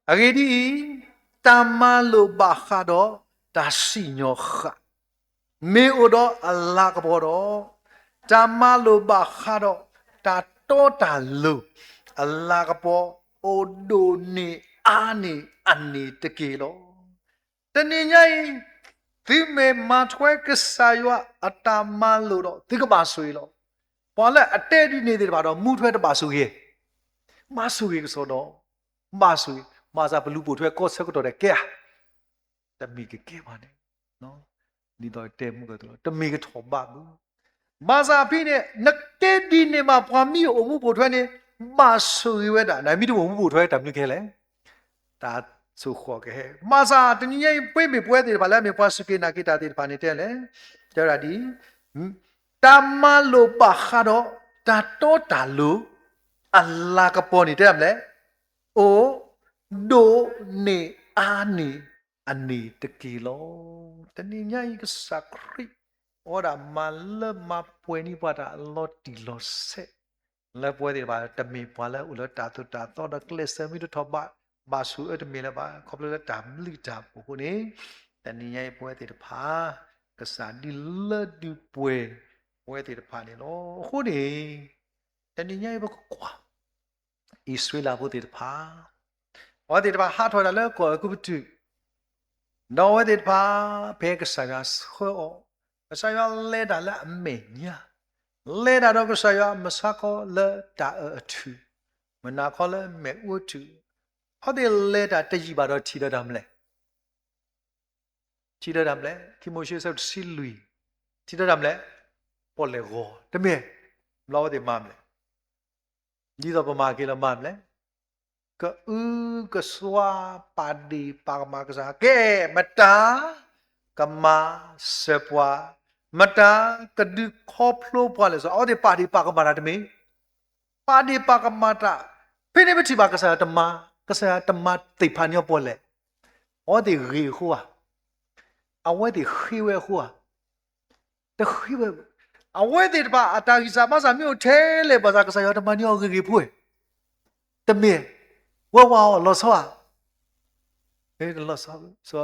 အဂ့ၢ်ဒ်အံၤ, တၢ်မၤလိာ်ဘၣ်ဃးဒီးတၢ်စံၣ်ညီၣ်ဃာ် မ့ၢ်အိၣ်ဒီးအလၤကပီၤဒီး, တၢ်မၤလိာ်ဘၣ်ဃးဒီးတၢ်တီတၢ်လိၤ အလၤကပီၤ အိၣ်ဒိၣ်န့ၢ်အါန့ၢ်အန့ၣ်တက့ၢ်လီၤ. တနံၤညါအံၤ သုမ့ၢ်မၤထွဲကစၢ်ယွၤအတၢ်မၤလိာ်ဒီး သုကဘၣ်ဆိၣ်ဂ့ၤလီၤ. ပှၤလၢအတဲဒ်န့ၣ်သ့ၣ်တဖၣ်ဒီး မူထွဲတဘၣ်ဆိၣ်ဂ့ၤ, ဘၣ်ဆိၣ်ဂ့ၤကစီဒီ, ဘၣ်ဆိၣ်ဂ့ၤ, ဘၣ်ဆၣ်ပလူၤပိာ်ထွဲကီၢ်ဆၢကတီၢ်ဒဲးကဲဧါ, တမ့ၢ်ကကဲဘၣ်န့ၣ်, ဒ်သိးတဲမုၢ်ကီၢ်သိးလီၤ တမ့ၢ်ကထီၣ်ဘးဘၣ်. ဘၣ်ဆၣ်ဖဲန့ၣ် နကဲဒ်န့ၣ်မး ပှၤမ့ၢ်အိၣ်မူပိာ်ထွဲန့ၣ် ဘၣ်ဆိၣ်ဂ့ၤဝဲဒၣ်, နမ့ၢ်တအိၣ်မူပိာ်ထွဲ တၢ်မနုၤကဟဲလဲၣ်, တၢ်ဆိၣ်ဃီၣ်ကဟဲ. ဘၣ်ဆၣ်တနံၤညါအံၤ ပမ့ၢ်ပဝဲသ့ၣ်တဖၣ်လၢအမ့ၢ်ပှၤစူၢ်က့ၤနာ်က့ၤတၢ်သ့ၣ်တဖၣ်န့ၣ်တဲလဲၣ်, တဲဝဲဒၣ်ဒ်အံၤ, တၢ်မၤလိာ်ဘၣ်ဃးဒီးတၢ်တီတၢ်လိၤ အလၤကပီၤန့ၣ် တဲဒၣ်မနုၤလဲၣ်, အိၣ်ဒိၣ်န့ၢ်အါန့ၢ်အန့ၣ်တက့ၢ်လီၤ. တနံၤညါအံၤ ကစၢ်ခရံာ် အဝဲဒၣ်မၤလၢမၤပှဲၤန့ၢ်ပှၤတၢ်လီၤတံၢ်လီၤဆဲး လၢပဝဲသ့ၣ်တဖၣ် တမ့ၢ်ပှၤလၢအိၣ်လၢတၢ်သိၣ်တၢ်သီဒီး ကျဲးစၢးမ့ၢ်တထီၣ်ဘး ဘၣ်ဆိၣ်အၢတမ့ၢ်လၢၤဘၣ်. ခီဖျိလၢတၢ်ဘျုးတၢ်ဖှိၣ်အဃိန့ၣ် တနံၤညါအံၤပဝဲသ့ၣ်တဖၣ် ကစၢ်ဒုးလၢဒုးပှဲၤပဝဲသ့ၣ်တဖၣ်န့ၣ်လီၤ. အဃိန့ၣ် တနံၤညါအံၤပကကွၢ် အံၣ်စရ့လးဖိသ့ၣ်တဖၣ် အဝဲသ့ၣ်တဖၣ်ဟးထီၣ်ဝဲဒၣ်လၢကီၢ်အဲၤကူပတူး, ဒီးအဝဲသ့ၣ်တဖၣ် ဖဲကစၢ်ယွၤဆှၢအီၤ, ကစၢ်ယွၤလဲၤတၢ်လၢအမဲာ်ညါ, လဲၤတၢ်ဒီးကစၢ်ယွၤမုၢ်ဆါခီလၢတၢ်အၢၣ်အထူၣ်, မုၢ်နၤခီလၢမ့ၣ်အူအထူၣ်, အဝဲသ့ၣ်လဲၤတၢ်တယံာ်ဘၣ်ဒီးထံၣ်ဒီးတၢ်မနုၤလဲၣ် ထံၣ်ဒီးတၢ်မနုၤလဲၣ်, ခံမိၤၡ့ အဆၢတဆံလွံၢ်, ထံၣ်ဒီးတၢ်မနုၤလဲၣ်, ပီၣ်လဲၣ်ဂီၤ, တမ့ၢ်, ဘျီအဝဲသ့ၣ်မၤမနုၤလဲၣ်, ဒ်သိးပမၤက့ၤလၢမၤမနုၤလဲၣ်, ကအုကစွါပာ်ဒ့ၣ်ပာ်ကမၣ်ကစၢ်, ကဲ, မတၤကမၤစၢၤပှၤ, မတၤကဒုးခီဖျိပှၤလဲၣ်, အဝဲသ့ၣ်ပာ်ဒ့ၣ်ပာ်ကမၣ်တၢ်တမ့ၢ်, ပာ်ဒ့ၣ်ပာ်ကမၣ်တၢ်, ဖဲန့ၣ်ပထံၣ်ဘၣ်ကစၢ်ယွၤတမၤ, ကစၢ်ယွၤတမၤသ့ၣ်ဖးန့ၢ်အီၤပီၣ်လဲၣ်, အဝဲသ့ၣ်ဂ့ၤအဃိဧါ, အဝဲသ့ၣ်ဃ့ဝဲအဃိဧါ, တဃ့ဝဲ, အဝဲသ့ၣ်တဖၣ်အတၢ်ဂံၢ်စၢ်ဘါစၢ်မ့ၢ်အိၣ်ထဲလဲၣ် ဘၣ်ဆၣ်ကစၢ်ယွၤတမၤန့ၢ်အီၤဂ့ၤဂ့ၤဖိဧါ, တမ့ၢ်, ဝဲဝၤအီၤလီၤဆီဧါ, တလီၤဆီ,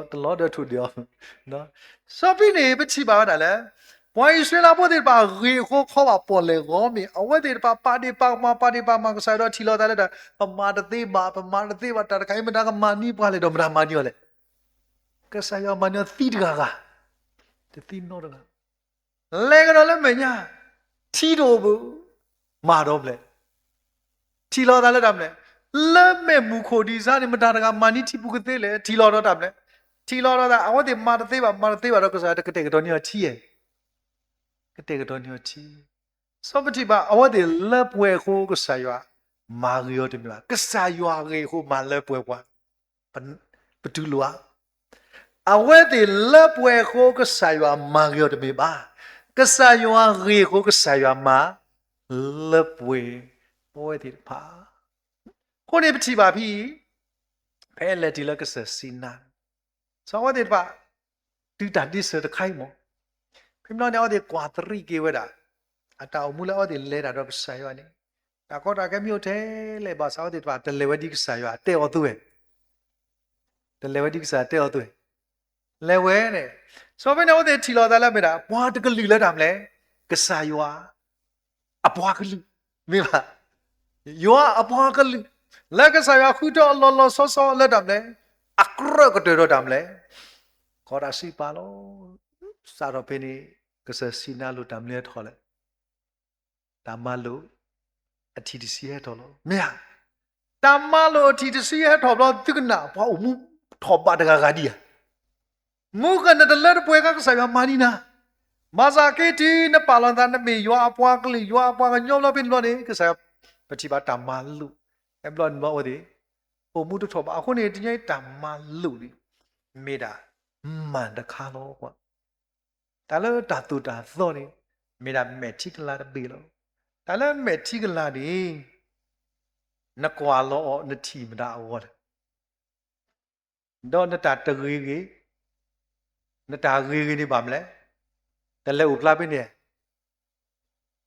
တလီၤဒီးထိၣ်ဒ့ၣ်အီၤ, စီဖဲန့ၣ် ပထံၣ်ဘၣ်ဝဲဒၣ်လၢ ပှၤအံၣ်စရ့လးဖိသ့ၣ်တဖၣ်ဂ့ၤအဃိ ခီဘၣ်ပီၣ်လဲၣ်ဂီၤမ့ၢ် အဝဲသ့ၣ်တဖၣ်ပာ်ဒ့ၣ်ပာ်ကမၣ် ပာ်ဒ့ၣ်ပာ်ကမၣ်ကစၢ်ယွၤဒီးထံၣ်လီၤသးလၢတၢ် ပမၤတသ့ဘၣ် ပမၤတသ့ဘၣ် တၢ်တခါအံၤမတၤကမၤန့ၢ်ပှၤလဲၣ်ဒီးမတၤမၤန့ၢ်အီၤလဲၣ်, ကစၢ်ယွၤမၤန့ၢ်အီၤသံတဂၤဂၤ, တသံနီတဂၤ လဲၤကဒီးလၢမဲာ်ညါ, ထံတအိၣ်ဘၣ်, မၤဒီးမနုၤလဲၣ်, ထံၣ်လီၤသးလၢတၢ်မနုၤလဲၣ်, လၢမ့ၣ်မူခိၣ်ဒံးစါန့ၣ် မတၤတဂၤမၤန့ၢ်ထံပူၤကသ့လဲၣ်, ထံၣ်လီၤဒီးတၢ်မနုၤလဲၣ်, ထံၣ်လီၤဒီးသး အဝဲသ့ၣ်မၤတသ့ဘၣ် မၤတသ့ဘၣ်ဒီးကစၢ်ယွၤတကတဲာ်ကတီၤန့ၢ်အီၤထံဧါ, ကတဲာ်ကတီၤန့ၢ်အီၤထံ, စီပထံၣ်ဘၣ် အဝဲသ့ၣ်လၢပှဲၤအဃိ ကစၢ်ယွၤမၤဂ့ၤအီၤတမ့ၢ်ဘၣ်, ကစၢ်ယွၤဂ့ၤအဃိမၤလၢပှဲၤပှၤ ပတူၢ်လိာ်ဧါ, အဝဲသ့ၣ်လၢပှဲၤအဃိ ကစၢ်ယွၤမၤဂ့ၤအီၤတမ့ၢ်ဘၣ်, ကစၢ်ယွၤဂ့ၤအဃိ ကစၢ်ယွၤမၤလၢပှဲၤပဝဲသ့ၣ်တဖၣ်, အဃိန့ၣ်ပထံၣ်ဘၣ်ဖဲအံၤ, ဖဲလဲၤတုၤလၢကစၢၢ်စံနါ စီၤအဝဲသ့ၣ်တဖၣ် တုၤတၢ်ဒ့စၢၤတခါအံၤမး, ဖဲမနီၤန့ၣ် အဝဲသ့ၣ်ကွၢ်သရံးက့ၤဝဲဒၣ် အတၢ်အိၣ်မူလၢအဝဲသ့ၣ်လဲၤတၢ်ဒီးကစၢ်ယွၤန့ၣ်, တၢ်ကီတၢ်ခဲမ့ၢ်အိၣ်ထဲလဲၣ်ဘၣ်ဆၣ် အဝဲသ့ၣ်တဖၣ်တလဲၤဝဲဒ်ကစၢ်ယွၤတဲအီၤအသိးဝဲ, တလဲၤဝဲဒ်ကစၢ်ယွၤတဲအီၤအသိးဝဲ, လဲၤဝဲန့ၣ်, စီၤပ့းနၤအိၣ်သ့ၣ်ထံၣ်လိာ်သးလၢမ့ၢ်ဒၣ် ပှၤတကလုာ်လၢတၢ်မနုၤလဲၣ်, ကစၢ်ယွၤ အပှၤကလုာ်, မ့ၢ်ဘၣ်, ယွၤအပှၤကလုာ်, လၢကစၢ်ယွၤဃုထၢအီၤလီၤလီၤဆီဆီလၢတၢ်မနုၤလဲၣ်, အကြၢးကတၢၢ်ဒီးတၢ်မနုၤလဲၣ်, ကီးတၢ်စံးပာ်လီၤ. စးထီၣ်ဖဲန့ၣ် ကစၢ်စံးနါလိာ်တၢ်မနုၤလဲၣ် ဟဲထီၣ်လဲၣ်, တၢ်မၤလိာ်အထံၣ်တဆံဟဲထီၣ်လီၤ. မ့ၢ်ဧါ, တၢ်မၤလိာ်အထံၣ်တဆံဟဲထီၣ်ဘျီ သုကနၣ် ပှၤအိၣ်မူထီၣ်ဘးတဂၤဂၤဒံးဧါ. မူကနၣ်တလၢတပှဲၤခါ ကစၢ်ယွၤမၤန့ၢ်နၤ, ဘၣ်ဆၣ်က့ၤတုၤနပာ်လီၤနသး နမ့ၢ်ယွၤအပှၤကလုာ် ယွၤအပှၤကညီဘျီဖဲန့ၣ်ဘျီန့ၣ် ကစၢ်ယွၤ ပထံၣ်ဘၣ်တၢ်မၤလိာ်, ဟဲဘျီန့ၣ်ဘျီအိၣ်သ့ၣ်, အိၣ်မူတထီၣ်ဘး. အဃိန့ၣ် တနံၤအံၤတၢ်မၤလိာ်န့ၣ် မ့ၢ်ဒၣ် မၤတခါလီၤကွၢ် တၢ်လၢတၢ်သိၣ်တၢ်သီန့ၣ် မ့ၢ်ဒၣ်မဲာ်ထံကလၤတဘ့ၣ်လီၤ. တၢ်လၢမဲာ်ထံကလၤန့ၣ် နကွၢ်လီၤအီၤ နထံၣ်မတၤအဂီၢ်လဲၣ်, ဒီးနတၢ်တဂ့ၤဂ့ၤ, နတၢ်ဂ့ၤဂ့ၤန့ၣ်ဘၣ်မနုၤလဲၣ်, တလဲၤအိၣ်ဖျါဖဲန့ၣ်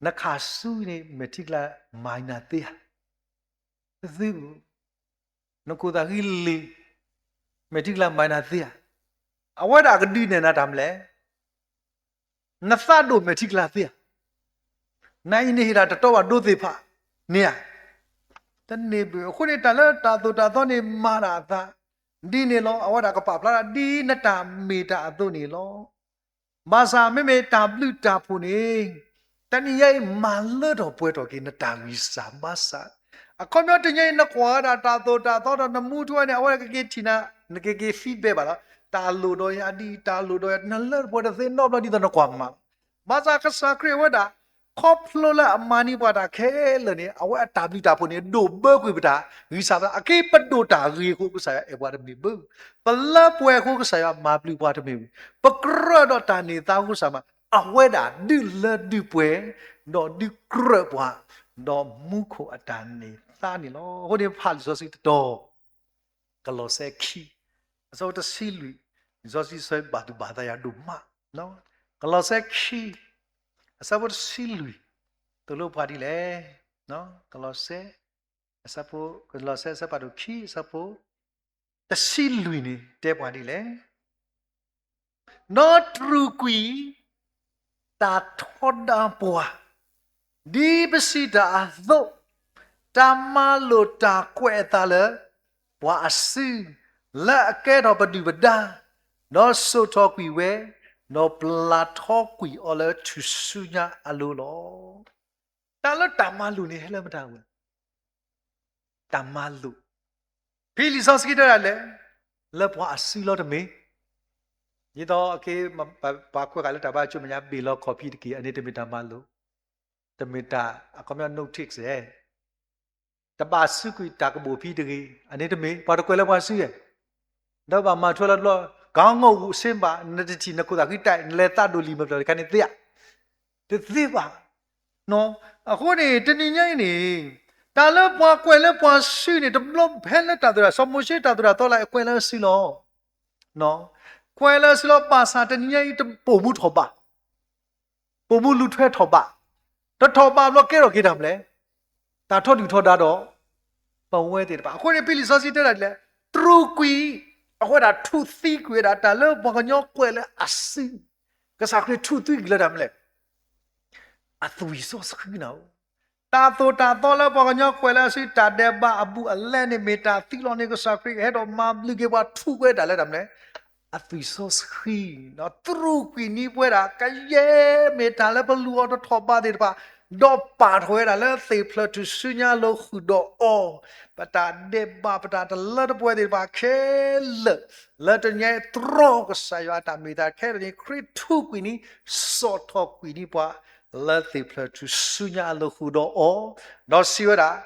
နခါဆူန့ၣ် မဲာ်ထံကလၤမၤနၤသ့ဧါ, တသ့ဘူး, နခိၣ်သးဃံလ့ၤ, မဲာ်ထံကလၤမၤနၤသ့ဧါ, အဝဲဒၣ်ကဒုးနဲၣ်နၤတၢ်မနုၤလဲၣ်, နသးဒိၣ်မဲာ်ထံကလၤသ့ဧါ, နအံၤန့ၣ်ဟ့ၣ်ဒၣ်တတီဘၣ်ဒိသ့ၣ်တဖၣ်န့ၣ်ဧါ, တန့ၢ်ဘၣ်. အဃိန့ၣ် တၢ်လၢတၢ်သိၣ်တၢ်သီန့ၣ် မၤဒၣ်အသးဒ်န့ၣ်လီၤ. အဝဲဒၣ်ကပာ်ဖျါဒၣ် ဒ်နတၢ်မ့ၢ်တၢ်အသိးန့ၣ်လီၤ. ဘၣ်ဆၣ်မ့မ့ၢ်တၢ်ဘျုးတၢ်ဖှိၣ်န့ၣ် တနံၤညါအံၤ မၤလၢထီၣ်ပှဲၤထီၣ်က့ၤ နတၢ်ဂံၢ်စၢ်ဘါစၢ်. အခီပညီတနံၤညါအံၤ နကွၢ်ဝဲဒၣ်တၢ်သိၣ်တၢ်သီဒီး နမူထူဝဲန့ၣ် အဝဲကက့ၤထံၣ်နၤ, နကက့ၤ feedback ဘၣ်လီၤ. တၢ်လိၣ်ဒီးယၤဒ်အံၤ, တၢ်လိၣ်ဒီးယၤ, နလၢထီၣ်ပှဲၤထီၣ်သ့နီတဘျီဒ်သိးနကွၢ်မၤလီၤ. ဘၣ်ဆၣ်ကစၢ်ခရံာ်အဝဲဒၣ် ခီဖျိလၢအမၤန့ၢ်ပှၤတၢ်ခဲလၢာ်န့ၣ် အဝဲအတၢ်ဘျုးတၢ်ဖှိၣ်န့ၣ် ဒိၣ်ဘၢကွံာ်ပတၢ်ဂံၢ်စၢ်ဘါစၢ်. အက့ပဒိၣ်တၢ်ဂ့ၤအဃိ ကစၢ်ယွၤအဲၣ်ပှၤတမ့ၢ်ဘၣ်, ပလၢပှဲၤအဃိ ကစၢ်ယွၤမၤဘျုးပှၤတမ့ၢ်ဘၣ်, ပကြၢးဒီးတၢ်န့ၢ်သါအဃိ ကစၢ်မၤ အဝဲဒၣ်ဒုးလၢဒုးပှဲၤ, ဒီးဒုးကြၢးပှၤ, ဒီးမူခိၣ်အတၢ်န့ၢ်သါန့ၣ်လီၤ. အဃိန့ၣ် ဖးလံာ်စီဆှံတတီၤ ကလီးစဲခံ အဆၢဖိတဆံလွံၢ်, လံာ်စီဆှံဘၣ်သူၣ်ဘၣ်သးယၤဒိၣ်မး, ကလီးစဲခံ အဆၢဖိတဆံလွံၢ်, သိၣ်လိပှၤဒ်လဲၣ်, ကလီးစဲ, အဆၢဖိ, ကလီးစဲအဆၢဖးဒိၣ်ခံ အဆၢဖိ တဆံလွံၢ်န့ၣ် တဲပှၤဒ်လဲၣ်. ဒီးတြူာ်ကွံာ် တၢ်ထီဒါပှၤ, ဒ်ပစံးတၢ်အသိး, တၢ်မၤလိာ်တၢ်ကွဲးအသးလၢ ပှၤအစု, လၢအကဲထီၣ်ပဒုၣ်ပဒါ, ဒီးစိာ်ထီၣ်ကွံာ်ဝဲ, ဒီးပျၢ်ထီကွံာ်အီၤလၢထူၣ်စုညါအလိၤလီၤ. တၢ်လၢတၢ်မၤလိာ်န့ၣ် ဟဲလၢမတၤဝဲ တၢ်မၤလိာ်, ဖဲလံာ်စီဆှံတဲဒၣ်လဲၣ်, လၢပှၤအစုလီၤတမ့ၢ်, ဒ်သိးအက့ ပှၤကွဲးဃာ်လၢတၢ်ဘါကၠိမဲာ်ညါ ဘ့ၣ်လီၤခီၣ်ဖံးတက့ၢ်, အန့ၣ်တမ့ၢ်တၢ်မၤလိာ်, တမ့ၢ်တၢ် အခီပညီ note take စဲ, တဘၣ်စုကွံာ်တၢ်ကဘီၣ်ဖံးတဂ့ၤ, အန့ၣ်တမ့ၢ်, ပှၤတကွဲးလၢပှၤစုယဲၢ်, ဒီးဘၣ်မၤထွဲလီၤတဘျီ, ကီငီၢ်ဝူးစ့ဘၣ်, နတထံၣ်နခိၣ်သးဃံတၢ် နလဲၤသးဒိၣ်လံမၤပျၢၤတခါန့ၣ်သ့ဧါ, တသ့ဘၣ်. အဃိန့ၣ် တနံၤညါအံၤန့ၣ် တၢ်လၢပှၤကွဲးလၢပှၤစုန့ၣ် တဘျီဖဲလၢတၢ်သိၣ်တၢ် စီၤမိၤၡ့တၢ်သိၣ်တၢ်သီလၢအကွဲးလၢအစုလီၤ. ကွဲးလၢအစုလီၤ ဘၣ်ဆၣ်တနံၤညါအံၤ တပိာ်မူထီၣ်ဘး, ပိာ်မူလူၤထွဲထီၣ်ဘး, တထီၣ်ဘးဘျီကဲထီၣ်က့ၤတၢ်မနုၤလဲၣ်, တၢ်ထီဒုၣ်ထီဒါဒီး ပဝဲသ့ၣ်တဖၣ်. အဃိန့ၣ် ဖဲလံာ်စီဆှံတဲဒၣ်ဒ်လဲၣ်, တြူာ်ကွံာ်, အဃိဒၣ်ထူၣ်သံကွံာ်ဝဲဒၣ် တၢ်လၢပှၤကညီကွဲးလၢအစု, ကစၢ်ခရံာ်ထူၣ်သံကွံာ်လၢတၢ်မနုၤလဲၣ် အသွံၣ်စီဆှံနၤဧိၤ, တၢ်သိၣ်တၢ်သီလၢပှၤကညီကွဲးလၢအစု တၢ်ဒဲးဘးအဘူးအလဲန့ၣ် မ့ၢ်တၢ်သံလီၤန့ၣ် ကစၢ်ခရံာ်ကဟဲဒီးမၤဘျုးက့ၤပှၤ ထူၣ်ကွံာ်တၢ်လၢတၢ်မနုၤလဲၣ်, အသွံၣ်စီဆှံ, ဒီးတြူာ်ကွံာ်န့ၢ်ပဝဲဒၣ် ကယဲၢ်မ့ၢ်တၢ်လၢပလူၤအီၤတထီၣ်ဘးသ့ၣ်တဖၣ်, ဒီးပာ်ထီၣ်ဝဲဒၣ်လၢသ့ၣ်ဖျၢၣ်ထူၣ်စုညါအလိၤဃုာ်ဒီးအီၤ, ပတၢ်ဒဲးဘး ပတၢ်တလၢတပှဲၤသ့ၣ်တဖၣ်ခဲလၢာ် လၢတနံၤအံၤ တြီကစၢ်ယွၤအတၢ်မ့ၢ်တၢ်ခဲလၢာ်န့ၣ် ခရံာ်ထူၣ်ကွံာ်န့ၣ် စိာ်ထီၣ်ကွံာ်န့ၢ်ပှၤ လၢသ့ၣ်ဖျၢၣ်ထူၣ်စုညါအလိၤဃုာ်ဒီးအီၤ, ဒီးစံးဝဲဒၣ်,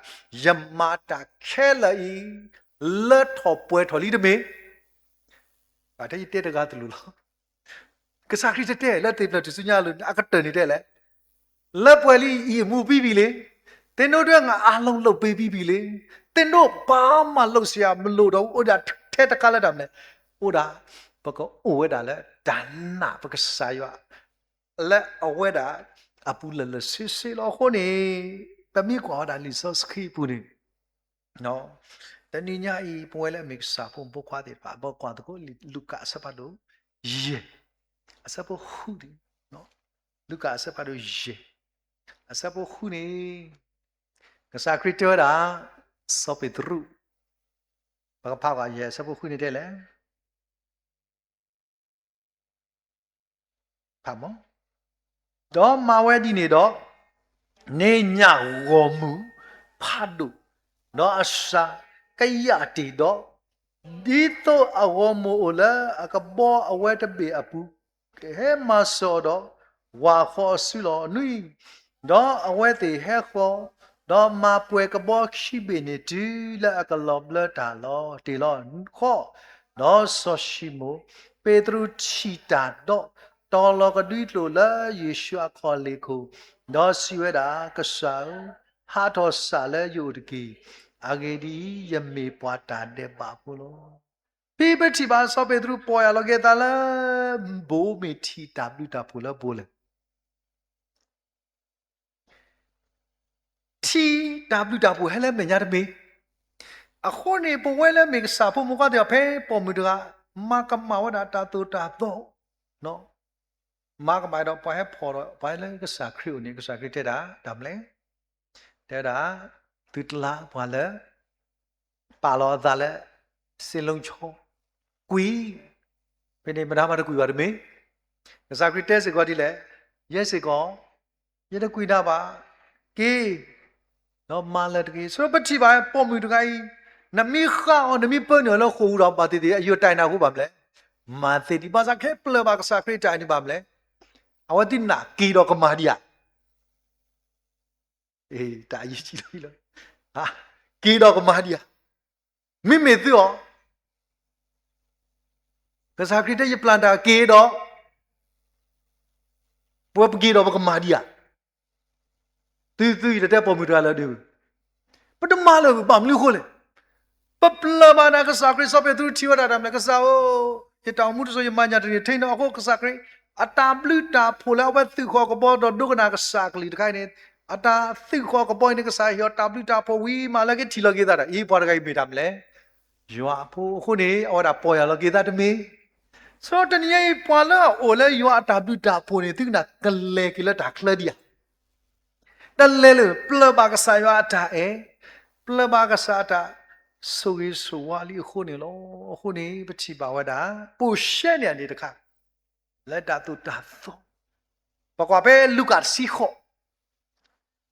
ယမၤတၢ်ခဲလၢာ်အံၤ လၢထီၣ်ပှဲၤထီၣ်လံတမ့ၢ်, ဘၣ်ထဲယတဲတဂၤတလိၤလီၤ. ကစၢ်ခရံာ်တတဲလၢသ့ၣ်ဖျၢၣ်ထူၣ်စုညါအလိၤ အကတၢၢ်န့ၣ်တဲလဲၣ်, လၢပှဲၤလံအံၤအမူပံပံၤလံ, သ့ၣ်နိဒွဲငါအလီၢ်လိၣ်ပ့ၤပံပံၤလံ, သ့ၣ်နိဘၣ်မၤလိာ်စရာမလိာ်ဒီး အိၣ်ဒၣ်ထဲတခါလၢတၢ်မနုၤလဲၣ်, အိၣ်ဒၣ်, ပကအိၣ်ဝဲဒၣ်လၢတၢ်နာ်ပကစၢ်ယွၤ လၢအဝဲဒၣ် အပူၤလၢာ်လၢာ်ဆ့ဆ့လီၤ. အဃိန့ၣ် ပမ့ၢ်ကွၢ်ဝဲဒၣ်လံာ်စီဆှံအပူၤန့ၣ် တနံၤညါအံၤ ပဝဲလၢအမ့ၢ်ကစၢ်ဖိမုၣ်ဖိခွါသ့ၣ်တဖၣ် ပကွၢ်သကိးလံာ်လူၤကၣ်အဆၢဖးဒိၣ် ယဲၢ်, အဆၢဖိဃုန့ၣ်, လူၤကၣ်အဆၢဖးဒိၣ်ယဲၢ်, အဆၢဖိဃုန့ၣ်, ကစၢ်ခရံာ်တဲဝဲဒၣ် စီၤပ့းတရူး, ပကဖးကွၢ်ယဲၢ်အဆၢဖိဃုန့ၣ်တဲလဲၣ် ဖးမီၤ, ဒီးမၤဝဲဒ်န့ၣ်ဒီး, န့ၣ်ညၣ်ဂီၤမုၢ်ဖးဒိၣ်, ဒီးအစှၤကယာ်တ့ၢ်ဒီး, ဒ်သိးအဂီၤမုၢ်အိၣ်လၢအကဘီအဝဲတဘ့ၣ်အပူၤ, ကဟဲမၤစၢၤအီၤဒီး, ဝၣ်ဃီအစုလီၤနွံ, ဒီးအဝဲသ့ၣ်ဟဲဃီ, ဒီးမၤပှဲၤကဘီခံဘ့ၣ်န့ၣ်တုၤလၢအကလီၤဘျၢတၢ်လီၤတ့ၢ်လီၤဃီ, ဒီးစီၤၡံမိၣ်ပ့းတရူးထံၣ်တၢ်ဒီး, တီၤလီၤကဒွံကျိာ်လၢယ့ၣ်ၡူးအခီၣ်လ့ၢ်ခိၣ်, ဒီးစံးဝဲဒၣ်, ကစၢ်ဧၢ, ဟးထီၣ်စးလၢယအိၣ်တက့ၢ်. အဂ့ၢ်ဒ်အံၤ, ယမ့ၢ်ပှၤတၢ်ဒဲးဘးဖိလီၤ. ဖဲပထံၣ်ဘၣ်စီၤပ့းတရူးပီၢ်ယၢ်လီၤက့ၤသးလၢ ဘိးမ့ၢ်ထံၣ်တၢ်ဘျုးတၢ်ဖှိၣ်လၢဘိလဲၣ် ထံၣ်တၢ်ဘျုးတၢ်ဖှိၣ်ဟဲလၢမဲာ်ညါတမ့ၢ်, အဃိန့ၣ် ပဝဲလၢမ့ၢ်ကစၢ်ဖိမုၣ်ဖိခွါသ့ၣ်တဖၣ် ဖဲပိာ်မုၣ်တဂၤ မၤကမၣ်ဝဲဒၣ်တၢ်သိၣ်တၢ်သီ, မၤကမၣ်ဒီးပှၤဟဲဖီၣ်ဒီးပှၤလၢကစၢ်ခရံာ်အိၣ်န့ၣ် ကစၢ်ခရံာ်တဲဒၣ်တၢ်မနုၤလဲၣ်, တဲဒၣ်, သုတလါပှၤလၢ ပာ်လီၤအသးလၢ စ့လူဆီ, ကွံာ်, ဖဲန့ၣ်မတၤမၤတကွံာ်ဘၣ်တမ့ၢ်, ကစၢ်ခရံာ်တဲစ့ၢ်ကီးဒ်လဲၣ်, ယဲစ့ၢ်ကီး, ယတကွံာ်နၤဘၣ်, က့ၤ, ဒီးမၤလၢၤတက့ၢ်. ဆိပထံၣ်ဘၣ်ပိာ်မုၣ်တဂၤအံၤ, နမ့ၢ်ဃၣ်အီၤ နမ့ၢ်ပၢနုာ်အီၤလၢဃိာ်ပူၤဒီး ဘၣ်သ့ၣ်သ့ၣ် အယိာ်တၢ်အံၤနၤအဃိဘၣ်မနုၤလဲၣ်, မၤသ့ဒံး ဘၣ်ဆၣ်ခဲပျၢၢ်ဘၣ်ကစၢ်ခရံာ်တၢ်အံၤန့ၣ်ဘၣ်မနုၤလဲၣ်, အဝဲသ့ၣ်နာ်က့ၤဒီးကမၤဒံးဧါ တၢ်အံၤလီၤ, က့ၤဒီးကမၤဒံးဧါ, မ့မ့ၢ်သုအီၤ, ကစၢ်ခရံာ်တဲယပျၢ်တၢ်က့ၤဒီး, ပဝဲပက့ၤဒီးပကမၤဒံးဧါ, သုသုယတတဲပိာ်မုၣ်တဂၤလၢၤဒီး, ပတမၤလၢၤဘၣ်မနုၤအဃိလဲၣ်, ပပျၢၢ်ဘၣ်ဒၣ်ကစၢ်ခရံာ် စီၤပ့းတရူးထံၣ်ဝဲဒၣ်တၢ်မနုၤလဲၣ်, ကစၢ်ဧၢ, ယတၢ်အိၣ်မူတစိၤ ယမၤညၣ်တန့ၢ် ထဲန့ၣ်အဃိ ကစၢ်ခရံာ်, အတၢ်ဘျုးတၢ်ဖှိၣ်လၢအဝဲသုးဃီၤကဘီဒီးဒိကနၣ်ကစၢ်ကလုၢ်တခါအံၤန့ၣ်, အတၢ်သုးဃီၤကဘီအံၤန့ၣ် ကစၢ်ဟ့ၣ်အီၤတၢ်ဘျုးတၢ်ဖှိၣ်ဝံၤမးလၢကထံၣ်လီၤက့ၤသးဒီး အံၤပှၤတဂၤအံၤမ့ၢ်တၢ်မနုၤလဲၣ်, ယွၤအဖိအဃိန့ၣ် အဝဲဒၣ်ပီၢ်ယၢ်လီၤက့ၤသးတမ့ၢ် ဆိတနံၤအံၤ ပှၤလၢအအိၣ်လၢယွၤအတၢ်ဘျုးတၢ်ဖှိၣ်န့ၣ် သုကနၣ်ကလဲၤက့ၤလၢတၢ်ချၢဒံးဧါ, တလဲၤလၢၤ ပျၢၢ်ဘၣ်ကစၢ်ယွၤအတၢ်အဲၣ်, ပျၢၢ်ဘၣ်ကစၢ်အတၢ်ဆိၣ်ဂ့ၤဆိၣ်ဝါလံအဃိန့ၣ်လီၤ. အဃိန့ၣ် ပထံၣ်ဘၣ်ဝဲဒၣ် ပိာ်ရှဲန့ၢ်အန့ၣ်တခါ လၢတၢ်သိၣ်တၢ်သီ, ပကွၢ်ဖဲလူၤကၣ်တဆံဃိး,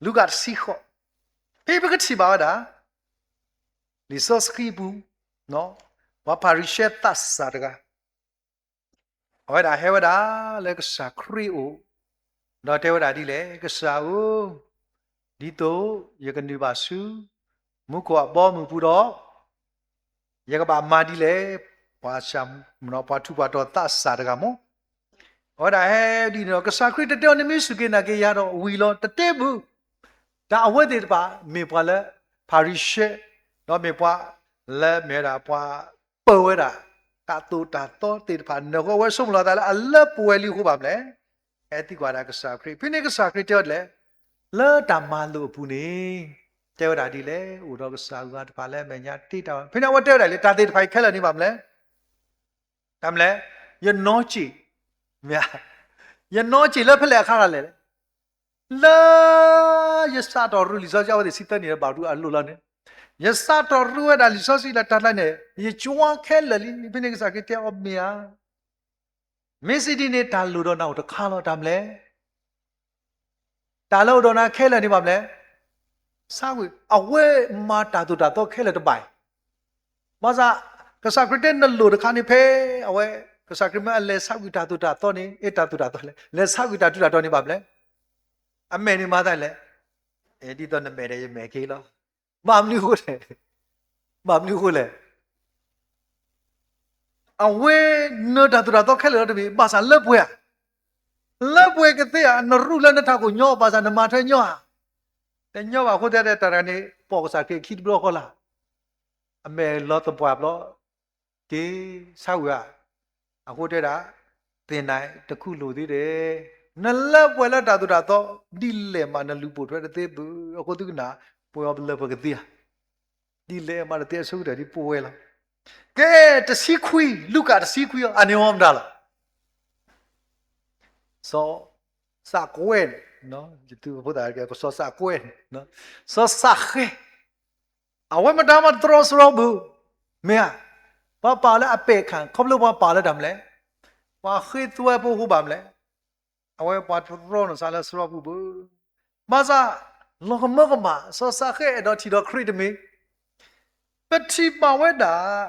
လူၤကၣ်တဆံဃိး, ဖဲပကထံၣ်ဘၣ်ဝဲဒၣ် လံာ်စီဆှံပူၤ, ပှၤဖၤရံၤၡဲသးစၢ်တဂၤ အဝဲဒၣ်ဟဲဝဲဒၣ်လၢကစၢ်ခရံာ်အအိၣ်, ဒီးတဲဝဲဒၣ်ဒ်လဲၣ်, ကစၢ်ဧၢ, ဒ်သိးယကနုာ်ဘၣ်ဆူ မူခိၣ်အဘီအမုၢ်ပူၤဒီး ယကဘၣ်မၤဒ်လဲၣ်, ပှၤဆၣ်, ပှၤထူးပှၤတီၤသးစၢ်တဂၤမ့ၢ်, အဝဲဒၣ်ဟဲဒ်န့ၣ်ဒီး ကစၢ်ခရံာ်တတဲအီၤ နမ့ၢ်စူၢ်က့ၤနာ်က့ၤယၤဒီးဝံၤလီၤ, တတဲဘၣ်, တၢ်အဝဲသ့ၣ်တဖၣ် မ့ၢ်ပှၤလၢ ဖၤရံၤၡဲ, ဒီးမ့ၢ်ပှၤလၢမ့ၢ်ဝဲဒၣ်ပှၤပၢၢ်ဝဲဒၣ် တၢ်သိၣ်တၢ်သီသ့ၣ်တဖၣ် နၢ်ဟူအဝဲဆိကမိၣ်လီၤသးလၢအလၢပှဲၤလံအဃိဘၣ်မနုၤလဲၣ်, ဟဲသံကွၢ်ဒၣ်ကစၢ်ခရံာ်, ဖဲန့ၣ်ကစၢ်ခရံာ်တဲအီၤဒ်လဲၣ်, လၢတၢ်မၤလိာ်အပူၤန့ၣ် တဲဝဲဒၣ်ဒ်လဲၣ်, အိၣ်ဒီးကစၢ်ယွၤတဖၣ်လၢအမဲာ်ညါတ့တၢ်ဝဲ, ဖဲန့ၣ်အဝဲတဲဝဲဒၣ်လၢ တၢ်သ့ၣ်တဖၣ်အံၤခဲလၢာ်န့ၣ်ဘၣ်မနုၤလဲၣ်, တၢ်မနုၤလဲၣ်, ယနီၢ်က့ၣ်, မ့ၢ်, ယနီၢ်က့ၣ်လၢဖဲလဲၣ်အခါလဲၣ်, လၢ ယစးထီၣ်ရူလံာ်စီဆှံ အဝဲသ့ၣ်ဆံသၢနံၣ်လၢဘၣ်ရူအလိၤလီၤန့ၣ်, ယစးထီၣ်ရူဝဲဒၣ်လံာ်စီဆှံလၢတၢ်တဖၣ်န့ၣ် ယကွၢ်ခဲလၢာ်လံ, ဖဲန့ၣ်ကစၢ်ခရံာ်တဲအီၤမ့ၢ်ဧါ, မ့ၢ်စံးဒ်န့ၣ် တၢ်လိၣ်ဒီးနၤအိၣ်တခါလီၤ, တၢ်မနုၤလဲၣ် တၢ်လၢအိၣ်ဒီးနၤခဲလၢာ်န့ၣ်ဘၣ်မနုၤလဲၣ်, ဆါကွံာ်, အဝဲမၤတၢ်သိၣ်တၢ်သီခဲလၢာ်တဘၣ်အံၤ, ဘၣ်ဆၣ်, ကစၢ်ခရံာ်တဲနလိၣ်တခါန့ၣ်ဖဲ, အဝဲ, ကစၢ်ခရံာ်မ့ၢ်အလဲၤဆါကွံာ်တၢ်သိၣ်တၢ်သီန့ၣ်, အဲ တၢ်သိၣ်တၢ်သီလဲၣ်, လဲၤဆါကွံာ်တၢ်ထူးတၢ်တီၤန့ၣ်ဘၣ်မနုၤလဲၣ်, အမဲာ်န့ၣ်မၤသးလဲၣ်, အဲ ဒ်သိးနမဲာ်ဒီးယမဲာ်က့ၤလီၤ, ဘၣ်မနုၤအဃိလဲၣ်, ဘၣ်မနုၤအဃိလဲၣ် အဝဲနၢၤတၢ်သိၣ်တၢ်သီခဲလၢာ်လီၤတမ့ၢ်, ဘၣ်ဆၣ်လၢပှဲၤဧါ, လၢပှဲၤကသ့ဧါ, နရူလၢနထးခိၣ်ညီ, ဘၣ်ဆၣ်နမၤထွဲညီဧါ, တညီဘၣ်အဃိတဲတၢ်တဂၤန့ၣ် ပိာ်ကစၢ်ခရံာ်ခံတဘျီဃီလၢ်, အမဲာ်လီၤသပှၢ်ဘျီ, က့ၤဆါဝံၤဧါ, အဃိတဲဒၣ်, သ့ၣ်နၤတခူလိာ်သ့ဒဲး, နလၢပှဲၤလၢတၢ်သိၣ်တၢ်သီ, ဒ်လဲၣ်မးနလူၤပိာ်ထွဲတသ့ဘၣ်, အဃိသုကနၣ်, ပှဲၤအီၤပလၢပှဲၤကသ့ဧါ ဒ်လဲၣ်မးတသ့အဆိကတၢၢ်ဒ်ပဝဲလီၤ. ကဲ, တဆံခွံ, လူၤကၣ်တဆံခွံအံၤ အန့ၣ်မ့ၢ်မတၤလီၤ. စီၤစးကွဲၣ်န့ၣ်, ယသုးဖိသၣ်ကဲ စီၤစးကွဲၣ်န့ၣ်, စီၤစးဃဲၣ်, အဝဲမတၤမးတတြီဆှီဘၣ်, မ့ၢ်ဧါ, ပှၤပာ်လၢအပဲာ်ခါ ခီဖျိပှၤပာ်လၢတၢ်မနုၤလဲၣ်, ပှၤဃ့သွဲဖိဃိဘၣ်မနုၤလဲၣ်, အဝဲပှၤတတြီနီၢ်စၢ်လၢဆှီပူၤဘၣ်. ဘၣ်ဆၣ် လီၤကမၢကမၣ် စီၤစးဃဲၣ်အဲၣ်ဒိးထံၣ်ဒီးခရံာ်တမ့ၢ်, ပထံၣ်ဘၣ်ဝဲဒၣ်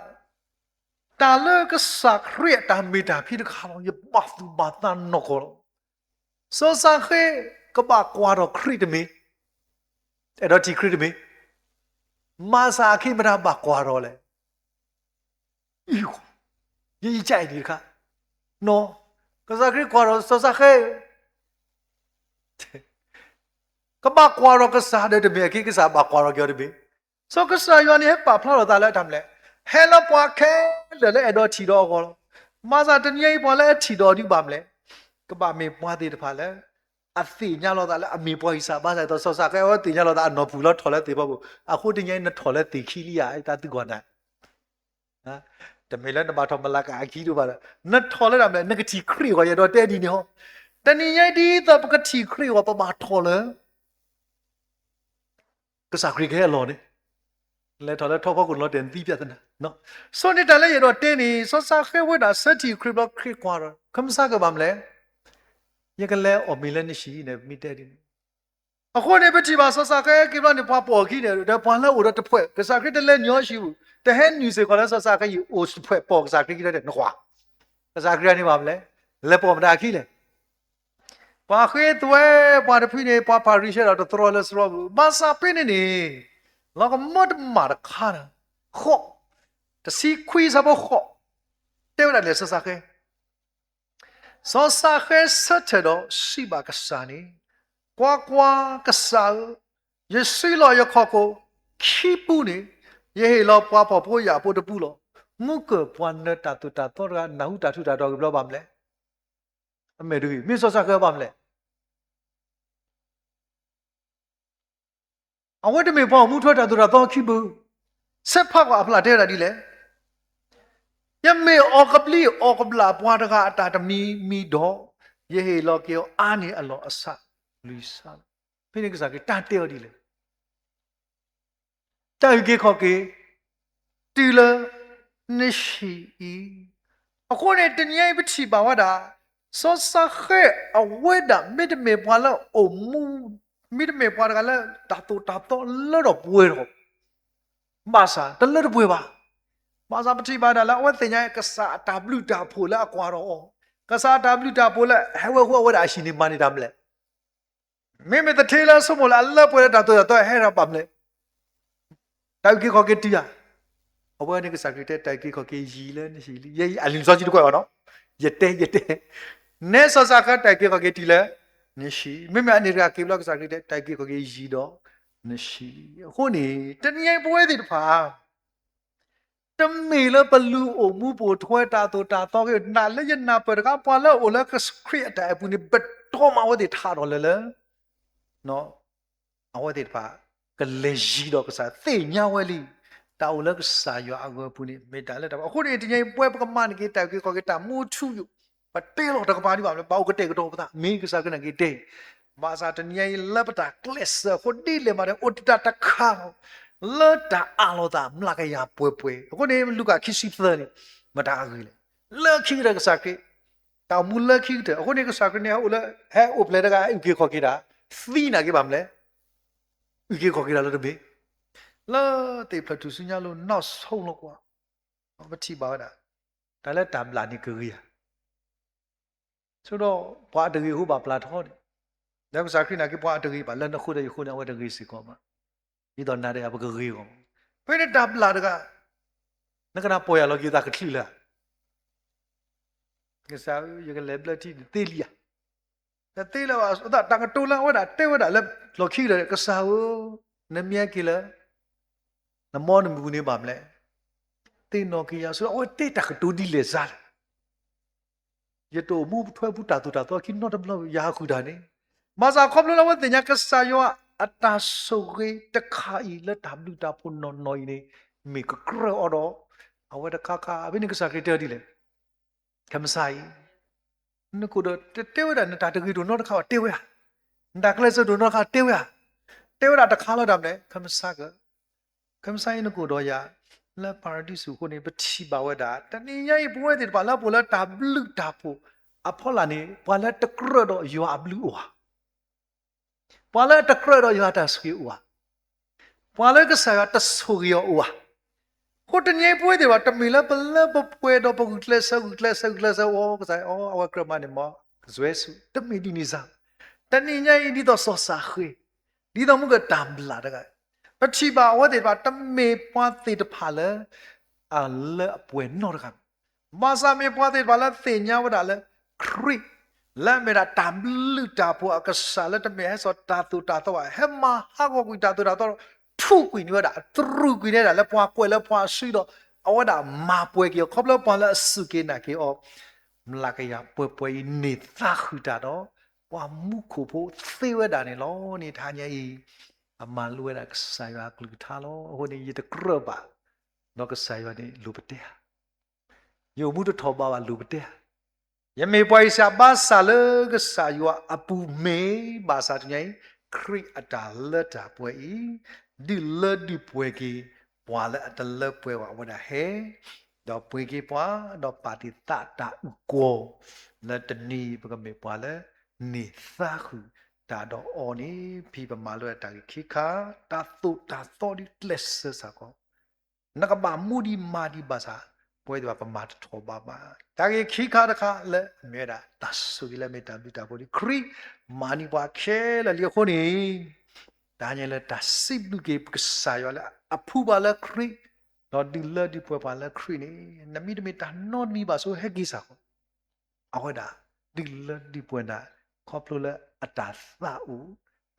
တၢ်လၢကစၢ်ခရံာ်အတၢ်မ့ၢ်တၢ်ဖံးတခါလီၤ ယဘၣ်သူၣ်ဘၣ်သးနီၢ်ကီၢ်လီၤ. စီၤစးဃဲၣ်ကဘၣ်ကွၢ်ထီၣ်ခရံာ်တမ့ၢ်, အဲၣ်ဒိးထံၣ်ခရံာ်တမ့ၢ်, မၤစၢ်အခံမတၤဘၣ်ကွၢ်ထီၣ်လဲၣ်. ယယကအံၤန့ၣ်တခါ, နီၢ်, ကစၢ်ခရံာ်ကွၢ်ထီၣ်စီၤစးဃဲၣ် ကဘၣ်ကွၢ်ထီၣ်ကစၢ်ဒီးတမ့ၢ်အခံ ကစၢ်ဘၣ်ကွၢ်ထီၣ်က့ၤအီၤတမ့ၢ်. စီၤကစၢ်ယွၤန့ၣ်ဟဲပာ်ဖျါထီၣ်သးလၢအတၢ်မနုၤလဲၣ်, ဟဲလၢပှၤခဲလၢာ်လၢအဲၣ်ဒိးထံၣ်ဒီးအဂီၢ်လီၤ. မၤစၢ်တနံၤအံၤပှၤလၢအထံၣ်ဒီးဒုးဘၣ်မနုၤလဲၣ်, ကဘၣ်မ့ၢ်ပှၤသ့ၣ်တဖၣ်လၢ အသ့ၣ်ညါလီၤသးလၢအမ့ၢ်ပှၤဂံၢ်စၢ်ဘါစၢ်အသိး စီၤစးဃဲၣ်အဝဲသ့ၣ်ညါလီၤသးအနီၢ်ပူၤလီၤထီၣ်လၢသ့ၣ်ဖီခိၣ်, အဃိတနံၤအံၤနထီၣ်လၢသ့ၣ်ခံလံဧါ တၢ်သုဂီၢ်နၤ တမ့ၢ်လၢနဘၣ်ထီၣ်မလၤကၤအခံဒိၣ်ဘၣ်ဒီး နထီၣ်လၢတၢ်မနုၤလဲၣ်, နကထံၣ်ခရံာ်အဂီၢ် ယအဲၣ်ဒိးတဲဒ်န့ၣ်ဟီ. တနံၤညါဒ်သိးပကထံၣ်ခရံာ်အဂီၢ် ပဘၣ်ထီၣ်လၢ ကစၢ်ခရံာ်ကဟဲအလီၢ်န့ၣ်, လဲၤထီၣ်လၢထီဖီခိၣ်န့ၣ်လီၤတဲာ်နသံပြဿနာ. ဆိန့ၣ်တၢ်လၢယအဲၣ်ဒိးတဲန့ၣ် စီၤစးဃဲၣ်ဝဲဒၣ်ဆၢထံၣ်ခရံာ်ဘျီခရံာ်ကွၢ်ဒီး ခမစၢ်ကဘၣ်မနုၤလဲၣ်, ယကလဲၤအီၣ်မ့ၤလၢနဟံၣ်န့ၣ် မ့ၢ်တဲဒ်န့ၣ် အဃိန့ၣ် ပထံၣ်ဘၣ်စီၤစးဃဲၣ်က့ၤဘျီန့ၣ် ပှၤပိာ်အခံန့ၣ် ဒီးပှၤလၢအိၣ်ဒီးတဖှဲး ကစၢ်ခရံာ်တလဲၤနုာ်အီၤဟံၣ်ပူၤ, တဟဲနုာ်စ့ၢ်ကီးလၢစီၤစးဃဲၣ်ဟံၣ်အိၣ်တဖှဲးပိာ်ကစၢ်ခရံာ်ခံဒီးတဲနကွၢ်, ကစၢ်ခရံာ်န့ၣ်ဘၣ်မနုၤလဲၣ်, လဲၤပိာ်မတၤအခံလဲၣ်. ပှၤဃ့သွဲ ပှၤတဖုန့ၣ် ပှၤဖၤရံၤၡဲဒီးတတြီလၢဆှီပူၤ, ဘၣ်ဆၣ်ဖဲန့ၣ်န့ၣ် လီၤကမၢတမၣ်တခါဒီး ဃိး, တဆံခွံဆၢဖိဃိး, တဲဝဲဒၣ်လဲၣ်စီၤစးဃဲၣ် စီၤစးဃဲၣ်ဆၢထၢၣ်ဒီးစံးဘၣ်ကစၢ်န့ၣ်, ကွၢ်ကွၢ်, ကစၢ်ဧၢ, ယစုလီၤယခီၣ်ခိၣ်ခံပူန့ၣ်, ယဟ့ၣ်လီၤပှၤဖှီၣ်ဖိယာ်ဖိတပူလီၤ. မူကၢၢ်ပှၤနၢၤတၢ်သိၣ်တၢ်သီတဂၤ နၢ်ဟူတၢ်ထူးတၢ်တီၤက့ၤဘျီဘၣ်မနုၤလဲၣ်. အမဲာ်တဂ့ၤ, မ့ၢ်စီၤစးဃဲၣ်ဘၣ်မနုၤလဲၣ် အဝဲတမ့ၢ်ပှၤအိၣ်မူထွဲတၢ်သိၣ်တၢ်သီခံဘၣ်. ဆဲးဖးကွၢ်အဖျါတဲဝဲဒၣ်ဒ်လဲၣ်, ယမ့ၢ်အီၣ်ကဘျံးအီၣ်ကဘျၣ်ပှၤတဂၤအတၢ်တမံၤမံၤဒီး, ယဟ့ၣ်လီၤက့ၤအီၤအါန့ၢ်အလီၢ်အဆၣ်လွံၢ်ဆၣ်လီၤ. ဖဲန့ၣ်ကစၢ်ခရံာ်တၢ်တဲအီၤဒ်လဲၣ် တၢ်အုၣ်က့ၤခီၣ်က့ၤ တုၤလၢနဟံၣ်အံၤ. အဃိန့ၣ် တနံၤအံၤပထံၣ်ဘၣ်ဝဲဒၣ် စီၤစးဃဲၣ်အဝဲဒၣ် မ့တမ့ၢ်ပှၤလၢအိၣ်မူ, မ့တမ့ၢ်ပှၤတဂၤလၢတၢ်သိၣ်တၢ်သီလၢထီၣ်ပှဲၤထီၣ် ဘၣ်ဆၣ်တလၢတပှဲၤဘၣ်. ဘၣ်ဆၣ်ပထံၣ်ဘၣ်ဒၣ်လၢအဝဲသ့ၣ်ညါ ကစၢ်အတၢ်ဘျုးတၢ်ဖှိၣ်လၢအကွၢ်ထီၣ်အီၤ, ကစၢ်အတၢ်ဘျုးတၢ်ဖှိၣ်လၢအဟဲဝဲဃုအဝဲဒၣ်အဟံၣ်န့ၣ်မၤန့ၢ်တၢ်မနုၤလဲၣ်. မ့မ့ၢ်သထ့လၢအဆိကမိၣ်လၢအလၢပှဲၤလၢတၢ်သိၣ်တၢ်သီဟဲထီၣ်ဘၣ်မနုၤလဲၣ်. တၢ်အုၣ်က့ၤခီၣ်က့ၤတုၤဧါ. အဝဲန့ၣ်ကစၢ်ခရံာ်တဲ တၢ်အုၣ်က့ၤခီၣ်က့ၤယံာ်လၢနဟံၣ်လံ. ယဲအံၤအလံာ်စီဆှံတကွဲးဘၣ်နီၤ, ယတဲ ယတဲ, နဲစီၤစးဃဲၣ် တၢ်အုၣ်က့ၤခီၣ်က့ၤတုၤလၢနဟံၣ်, မ့မ့ၢ်အန့ၣ်တဂၤက့ၤဘျီ ကစၢ်ခရံာ်တဲ တၢ်အုၣ်က့ၤခီၣ်က့ၤယံာ်ဒီးနဟံၣ်လံ. အဃိန့ၣ် တနံၤအံၤပဝဲသ့ၣ်တဖၣ် တမ့ၢ်လၢပလူၤအိၣ်မူပအိၣ်ထွဲတၢ်သိၣ်တၢ်သီက့ၤ နာ်လၢယနၢ်ပၢၢ်တခါ ပှၤလၢအအိၣ်လၢခရံာ်အတၢ်အဲၣ်ပူၤန့ၣ် ပတီၢ်မးအဝဲသ့ၣ်ထးထီၣ်လၢၤလၢ အဝဲသ့ၣ်တဖၣ် ကလဲၤယံၤဒီးကစၢ်သ့ၣ်ညါဝဲလံ, တၢ်အိၣ်လၢကစၢ်ယွၤအဂၢၤအပူၤန့ၣ် မ့ၢ်တၢ်လၢတၢ်ဘၣ်. အဃိန့ၣ် တနံၤအံၤပဝဲပကမၤန့ၢ်က့ၤတၢ်အုၣ်က့ၤခီၣ်က့ၤတၢ်မူထူယိာ်, ပတဲလီၤတကပၤဒံးဘၣ်လၢ ဘၣ်အိၣ်ကတဲာ်ကတီၤပသး မ့ၢ်ကစၢ်ကနာ်က့ၤတဲ ဘၣ်ဆၣ်တနံၤအံၤလၢပတၢ်ကျဲးစၢးအဃိ ဒ်လဲၣ်မးဒီး အိၣ်တ့ၢ်တၢ်တခါလီၤ လၢတၢ်အးလီၤသးမျးကယၤပှဲၤပှဲၤ. အဃိန့ၣ် လူၤကၣ်ခံဆံသၢန့ၣ် မတၤအဂ့ၢ်လဲၣ်. လၢခံကတၢၢ်ကစၢ်ခရံာ် တၢ်အိၣ်မူလၢခံကတၢၢ်. အဃိန့ၣ် ကစၢ်ခရံာ်န့ၣ် ဟဲအိၣ်လၢ ဟဲအိၣ်ဖျဲၣ်တဂၤ အုၣ်က့ၤခီၣ်က့ၤတၢ် သံနာ်က့ၤဘၣ်မနုၤလဲၣ်. အုၣ်က့ၤခီၣ်က့ၤတၢ်လၢတဘ့ၣ် လၢသ့ၣ်ဖျၢၣ်ထူၣ်စုညါလိၤ နီၢ်ဆိလီၤကွၢ် ပထံၣ်ဘၣ်ဝဲဒၣ် တၢ်လၢတၢ်ဘျၣ်န့ၣ်ကဂ့ၤဧါ. ဆိဒီးပှၤအတဂ့ၤအဃိဘၣ်ပျၢ်ထီန့ၣ်, လၢကစၢ်ခရံာ်နာ်က့ၤ ပှၤအတဂ့ၤဘၣ် လၢနဃိဒီးယဃိန့ၣ် အဝဲတဂ့ၤစ့ၢ်ကီးဘၣ်. ဒ်သိးနၤဒီးယၤပကဂ့ၤအဂီၢ်, ဖဲန့ၣ်တၢ်ဘျၣ်တဂၤ နကနၢ်ပီၢ်ယၤလီၤက့ၤသးကချုးလၢ ကစၢ်ဧၢ ယကလဲၤဘျၢထံန့ၣ်သ့လံဧါ. တသ့လၢၤဘၣ်. တၢ်ကတိၤလၢအဝဲဒၣ်တဲဝဲဒၣ်လၢ လီၢ်ခံကတၢၢ် ကစၢ်ဧၢ, နမ့ၢ်ဟဲက့ၤလၢ နမီနမုၢ်ပူၤန့ၣ်ဘၣ်မနုၤလဲၣ်. သ့ၣ်နီၣ်က့ၤယၤဆိဒီး အဝဲတဲတၢ်ကတိၤဒ်လဲၣ်စါလဲၣ်. ယတအိၣ်မူထွဲပူၤတၢ်သိၣ်တၢ်သီခံနီတဘျီ ယဟးဃုာ်တၢ်န့ၣ်, ဘၣ်ဆၣ်ခီဖျိလၢအဝဲသ့ၣ်ညါကစၢ်ယွၤအတၢ်ဆိၣ်ဂ့ၤတခါအံၤလၢတၢ်ဘျုးတၢ်ဖှိၣ်နီၢ်နီၢ်အံၤန့ၣ် မ့ၢ်ကကြၢးအီၤဒီး အဝဲတခါခါ ဖဲန့ၣ်ကစၢ်ခရံာ်တဲအီၤဒ်လဲၣ်, ခဲမုၢ်ဆါအံၤ နကိၣ်ဒီး တတဲဝဲဒၣ်နတၢ်တဂ့ၤဒိၣ်နီတခါဘၣ် တဲဝဲဧါ, နတၢ်ကျဲးစၢးဒိၣ်နီတခါ တဲဝဲဧါ, တဲဝဲဒၣ်တခါလီၤ တၢ်မနုၤလဲၣ်, ခမစါက ခမစါအံၤနကိၣ်ဒီးယၤ လၢပၤရဒံစူးအဃိန့ၣ် ပထံၣ်ဘၣ်ဝဲဒၣ် တနံၤညါအံၤ ပဝဲသ့ၣ်တဖၣ်လၢပအိၣ်လၢတၢ်ဘျုးတၢ်ဖှိၣ်အဖီလာ်န့ၣ် ပှၤလၢတကြၢးဒီးယွၤအဘျုးအိၣ်ဧါ, ပှၤလၢတကြၢးဒီးယွၤတၢ်ဆိၣ်ဂ့ၤအိၣ်ဧါ, ပှၤလၢကစၢ်ယွၤတဆိၣ်ဂ့ၤအီၤအိၣ်ဧါ. အဃိတနံၤအံၤ ပဝဲသ့ၣ်တဖၣ် တမ့ၢ်လၢပလၢပပှဲၤဒီးပဂုာ်ကျဲးစၢး ဂုာ်ကျဲးစၢး ဂုာ်ကျဲးစၢး အိၣ်ကစၢ် အဝဲကြၢးမၤန့ၢ်မ်ကစွဲဆူ တမ့ၢ်ဒ်န့ၣ်စ့ၢ်. တနံၤညါအံၤ ဒ်သိးစီၤၡၤဃ့, ဒ်သိးမုၢ်ကတၢ်ဘျၣ်တဂၤ, ပထံၣ်ဘၣ်အဝဲသ့ၣ်တဖၣ် တမ့ၢ်ပှၤသ့ၣ်တဖၣ်လၢ အလၢအပှဲၤနီတဂၤ, ဘၣ်ဆၣ်မ့ၢ်ပှၤသ့ၣ်တဖၣ်လၢသ့ၣ်ညါဝဲဒၣ်လၢ ခရံာ် လၢအမ့ၢ်ဒၣ်တၢ်ဘျုးတၢ်ဖှိၣ်အကစၢ် လၢတမ့ၢ်ဟဲစိာ်တၢ်သိၣ်တၢ်သီဘၣ်, ဟဲမၤဟးဂီၤကွံာ်တၢ်သိၣ်တၢ်သီဒီး ထူးကွံာ်န့ၢ်ဝဲဒၣ် တရူးကွံာ်န့ၢ်ဝဲဒၣ်လၢပှၤကွဲးလၢပှၤအစုဒီး အဝဲဒၣ်မၤပှဲၤက့ၤအီၤ ခီဖျိပှၤလၢအစူၢ်က့ၤနာ်က့ၤအီၤ မျးကယၤပှဲၤပှဲၤအံၤ န့ၢ်သါဃုာ်တၢ်ဒီး ပှၤမူခိၣ်ဖိသ့ဝဲဒၣ်န့ၣ်လီၤန့ၣ်. တဟါညါအံၤ အမၤလိဝဲဒၣ်ကစၢ်ယွၤအကလုၢ်ကထါလီၤ. အဃိန့ၣ် ယတကြၢးဘၣ် ဒီးကစၢ်ယွၤန့ၣ် လိၣ်ပတဲဧါ, ယအိၣ်မူတထီၣ်ဘးဘၣ် လိၣ်ပတဲဧါ. ယမ့ၢ်ပှၤအံၣ်စရ့လး ဘၣ်ဆၣ်လၢကစၢ်ယွၤအပူၤမ့ၢ် ဘၣ်ဆၣ်တနံၤညါအံၤ ခရံာ်အတၢ်လၢတၢ်ပှဲၤအံၤ ဒုးလၢဒုးပှဲၤက့ၤ ပှၤလၢအတလၢပှဲၤဘၣ်ဝဲဒၣ်ဟဲ ဒီးပှ့ၤက့ၤပှၤ ဒီးပာ်တ့ၢ်သးတၢ်အုၣ်ကီၤ လၢတနံၤအံၤ ပကမ့ၢ်ပှၤလၢ န့ၢ်သါဃုာ်တၢ်ဒီးအီၤန့ၣ် ဖဲပမၤလိဝဲဒၣ်တၢ်ဂ့ၢ်ခံခါ တၢ်သိၣ်တၢ်သီဒ်ကျဲးစၢးစ့ၢ်ကီး နကဘၣ်မူဒံးမၤဒံးဘၣ်ဆၣ် ပဝဲသ့ၣ်တဖၣ်ပမၤတထီၣ်ဘးဘၣ်. တၢ်ဂ့ၢ်ခံခါတခါလၢအမ့ၢ်ဝဲဒၣ် တၢ်ဆိၣ်ဂ့ၤလၢအမ့ၢ်တၢ်ဘျုးတၢ်ဖှိၣ်ဒ်ခရံာ် မၤန့ၢ်ပှၤခဲလၢာ်လံအဃိန့ၣ် တဟါညါလၢတၢ်စံးဘျုးက့ၤပကစၢ်ယွၤလၢအဖှူပှၤလၢခရံာ် ဒီးဒုးလၢဒုးပှဲၤပှၤလၢခရံာ်န့ၣ် နမံၤတမ့ၢ်တၢ်နီတမံၤဘၣ်ဆိဟဲက့ၤစ့ၢ်ကီး အဝဲဒၣ်ဒုးလၢဒုးပှဲၤနၤ ခီဖျိလၢအတၢ်သးအိၣ်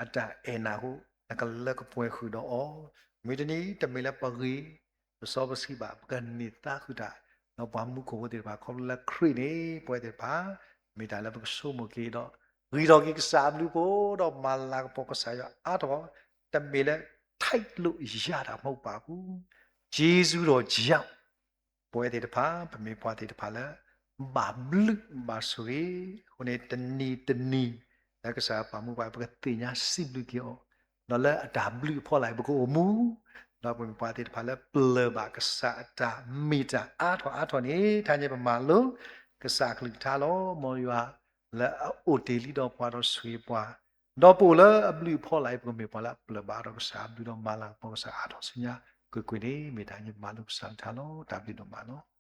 အတၢ်အဲၣ်နၤအဃိ နကလၢကပှဲၤဃုာ်ဒီးအီၤ. မ့ၢ်တနံၤ တမ့ၢ်လၢပဂ့ၤ ပစီပဆှံဘၣ် ပကန့ၢ်သါဃုာ်တၢ် ဒီးပှၤမူခိၣ်ဖိသ့ၣ်တဖၣ် ခီဖျိလၢခရံာ်န့ၣ် ပဝဲသ့ၣ်တဖၣ် မ့ၢ်တၢ်လၢပကဆိကမိၣ်က့ၤဒီး ဂ့ၤထီၣ်က့ၤကစၢ်အဘျုးအဖှိၣ် ဒီးမၤလၤကပီၤကစၢ်ယွၤအါထီၣ် တမ့ၢ်လၢ ထိုက်လို့ရတာမဟုတ်ပါဘူး ကျေးဇူးတော်ကြောင့် ပဝဲသ့ၣ်တဖၣ် ပမ့ၢ်ပှၤသ့ၣ်တဖၣ်လၢ ဘၣ်ဘျုးဘၣ်ဆိၣ်ဂ့ၤ အဃိန့ၣ် တနံၤတနံၤ လၢကစၢ်ယွၤပာ်မူပှၤ ပကသ့ၣ်ညါစံးဘျုးက့ၤအီၤ ဒီးလၢအတၢ်ဘျုးအဖီလာ်အံၤ ပကအိၣ်မူ ဒီးပမ့ၢ်ပှၤသ့ၣ်တဖၣ်လၢပျၢၤဘၣ်ကစၢ်အတၢ်မ့ၢ်တၢ်အါထီၣ်အါထီၣ်န့ၣ် တဟါညါပမၤလိ ကစၢ်အကလုၢ်ကထါလီၤ. မ်ယွၤလၢအအိၣ်တ့ၢ်လံဒီးပှၤဒီးဆိၣ်ဂ့ၤပှၤ ဒီးပအိၣ်လၢအဘျုးအဖီလာ်အံၤ ပကမ့ၢ်ပှၤလၢအပျၢၤဘၣ်ဒီးကစၢ်အဘျုးဒီးမၤလၤကပီၤကစၢ်အါထီၣ်ဆူညါကွ့ၢ်ကွ့ၢ်န့ၣ် မ့ၢ်တၢ်ဟါညါပမၤလိကစၢ်ကလုၢ်ကထါလီၤ. တၢ်ဘျုးဒိၣ်မးလီၤ.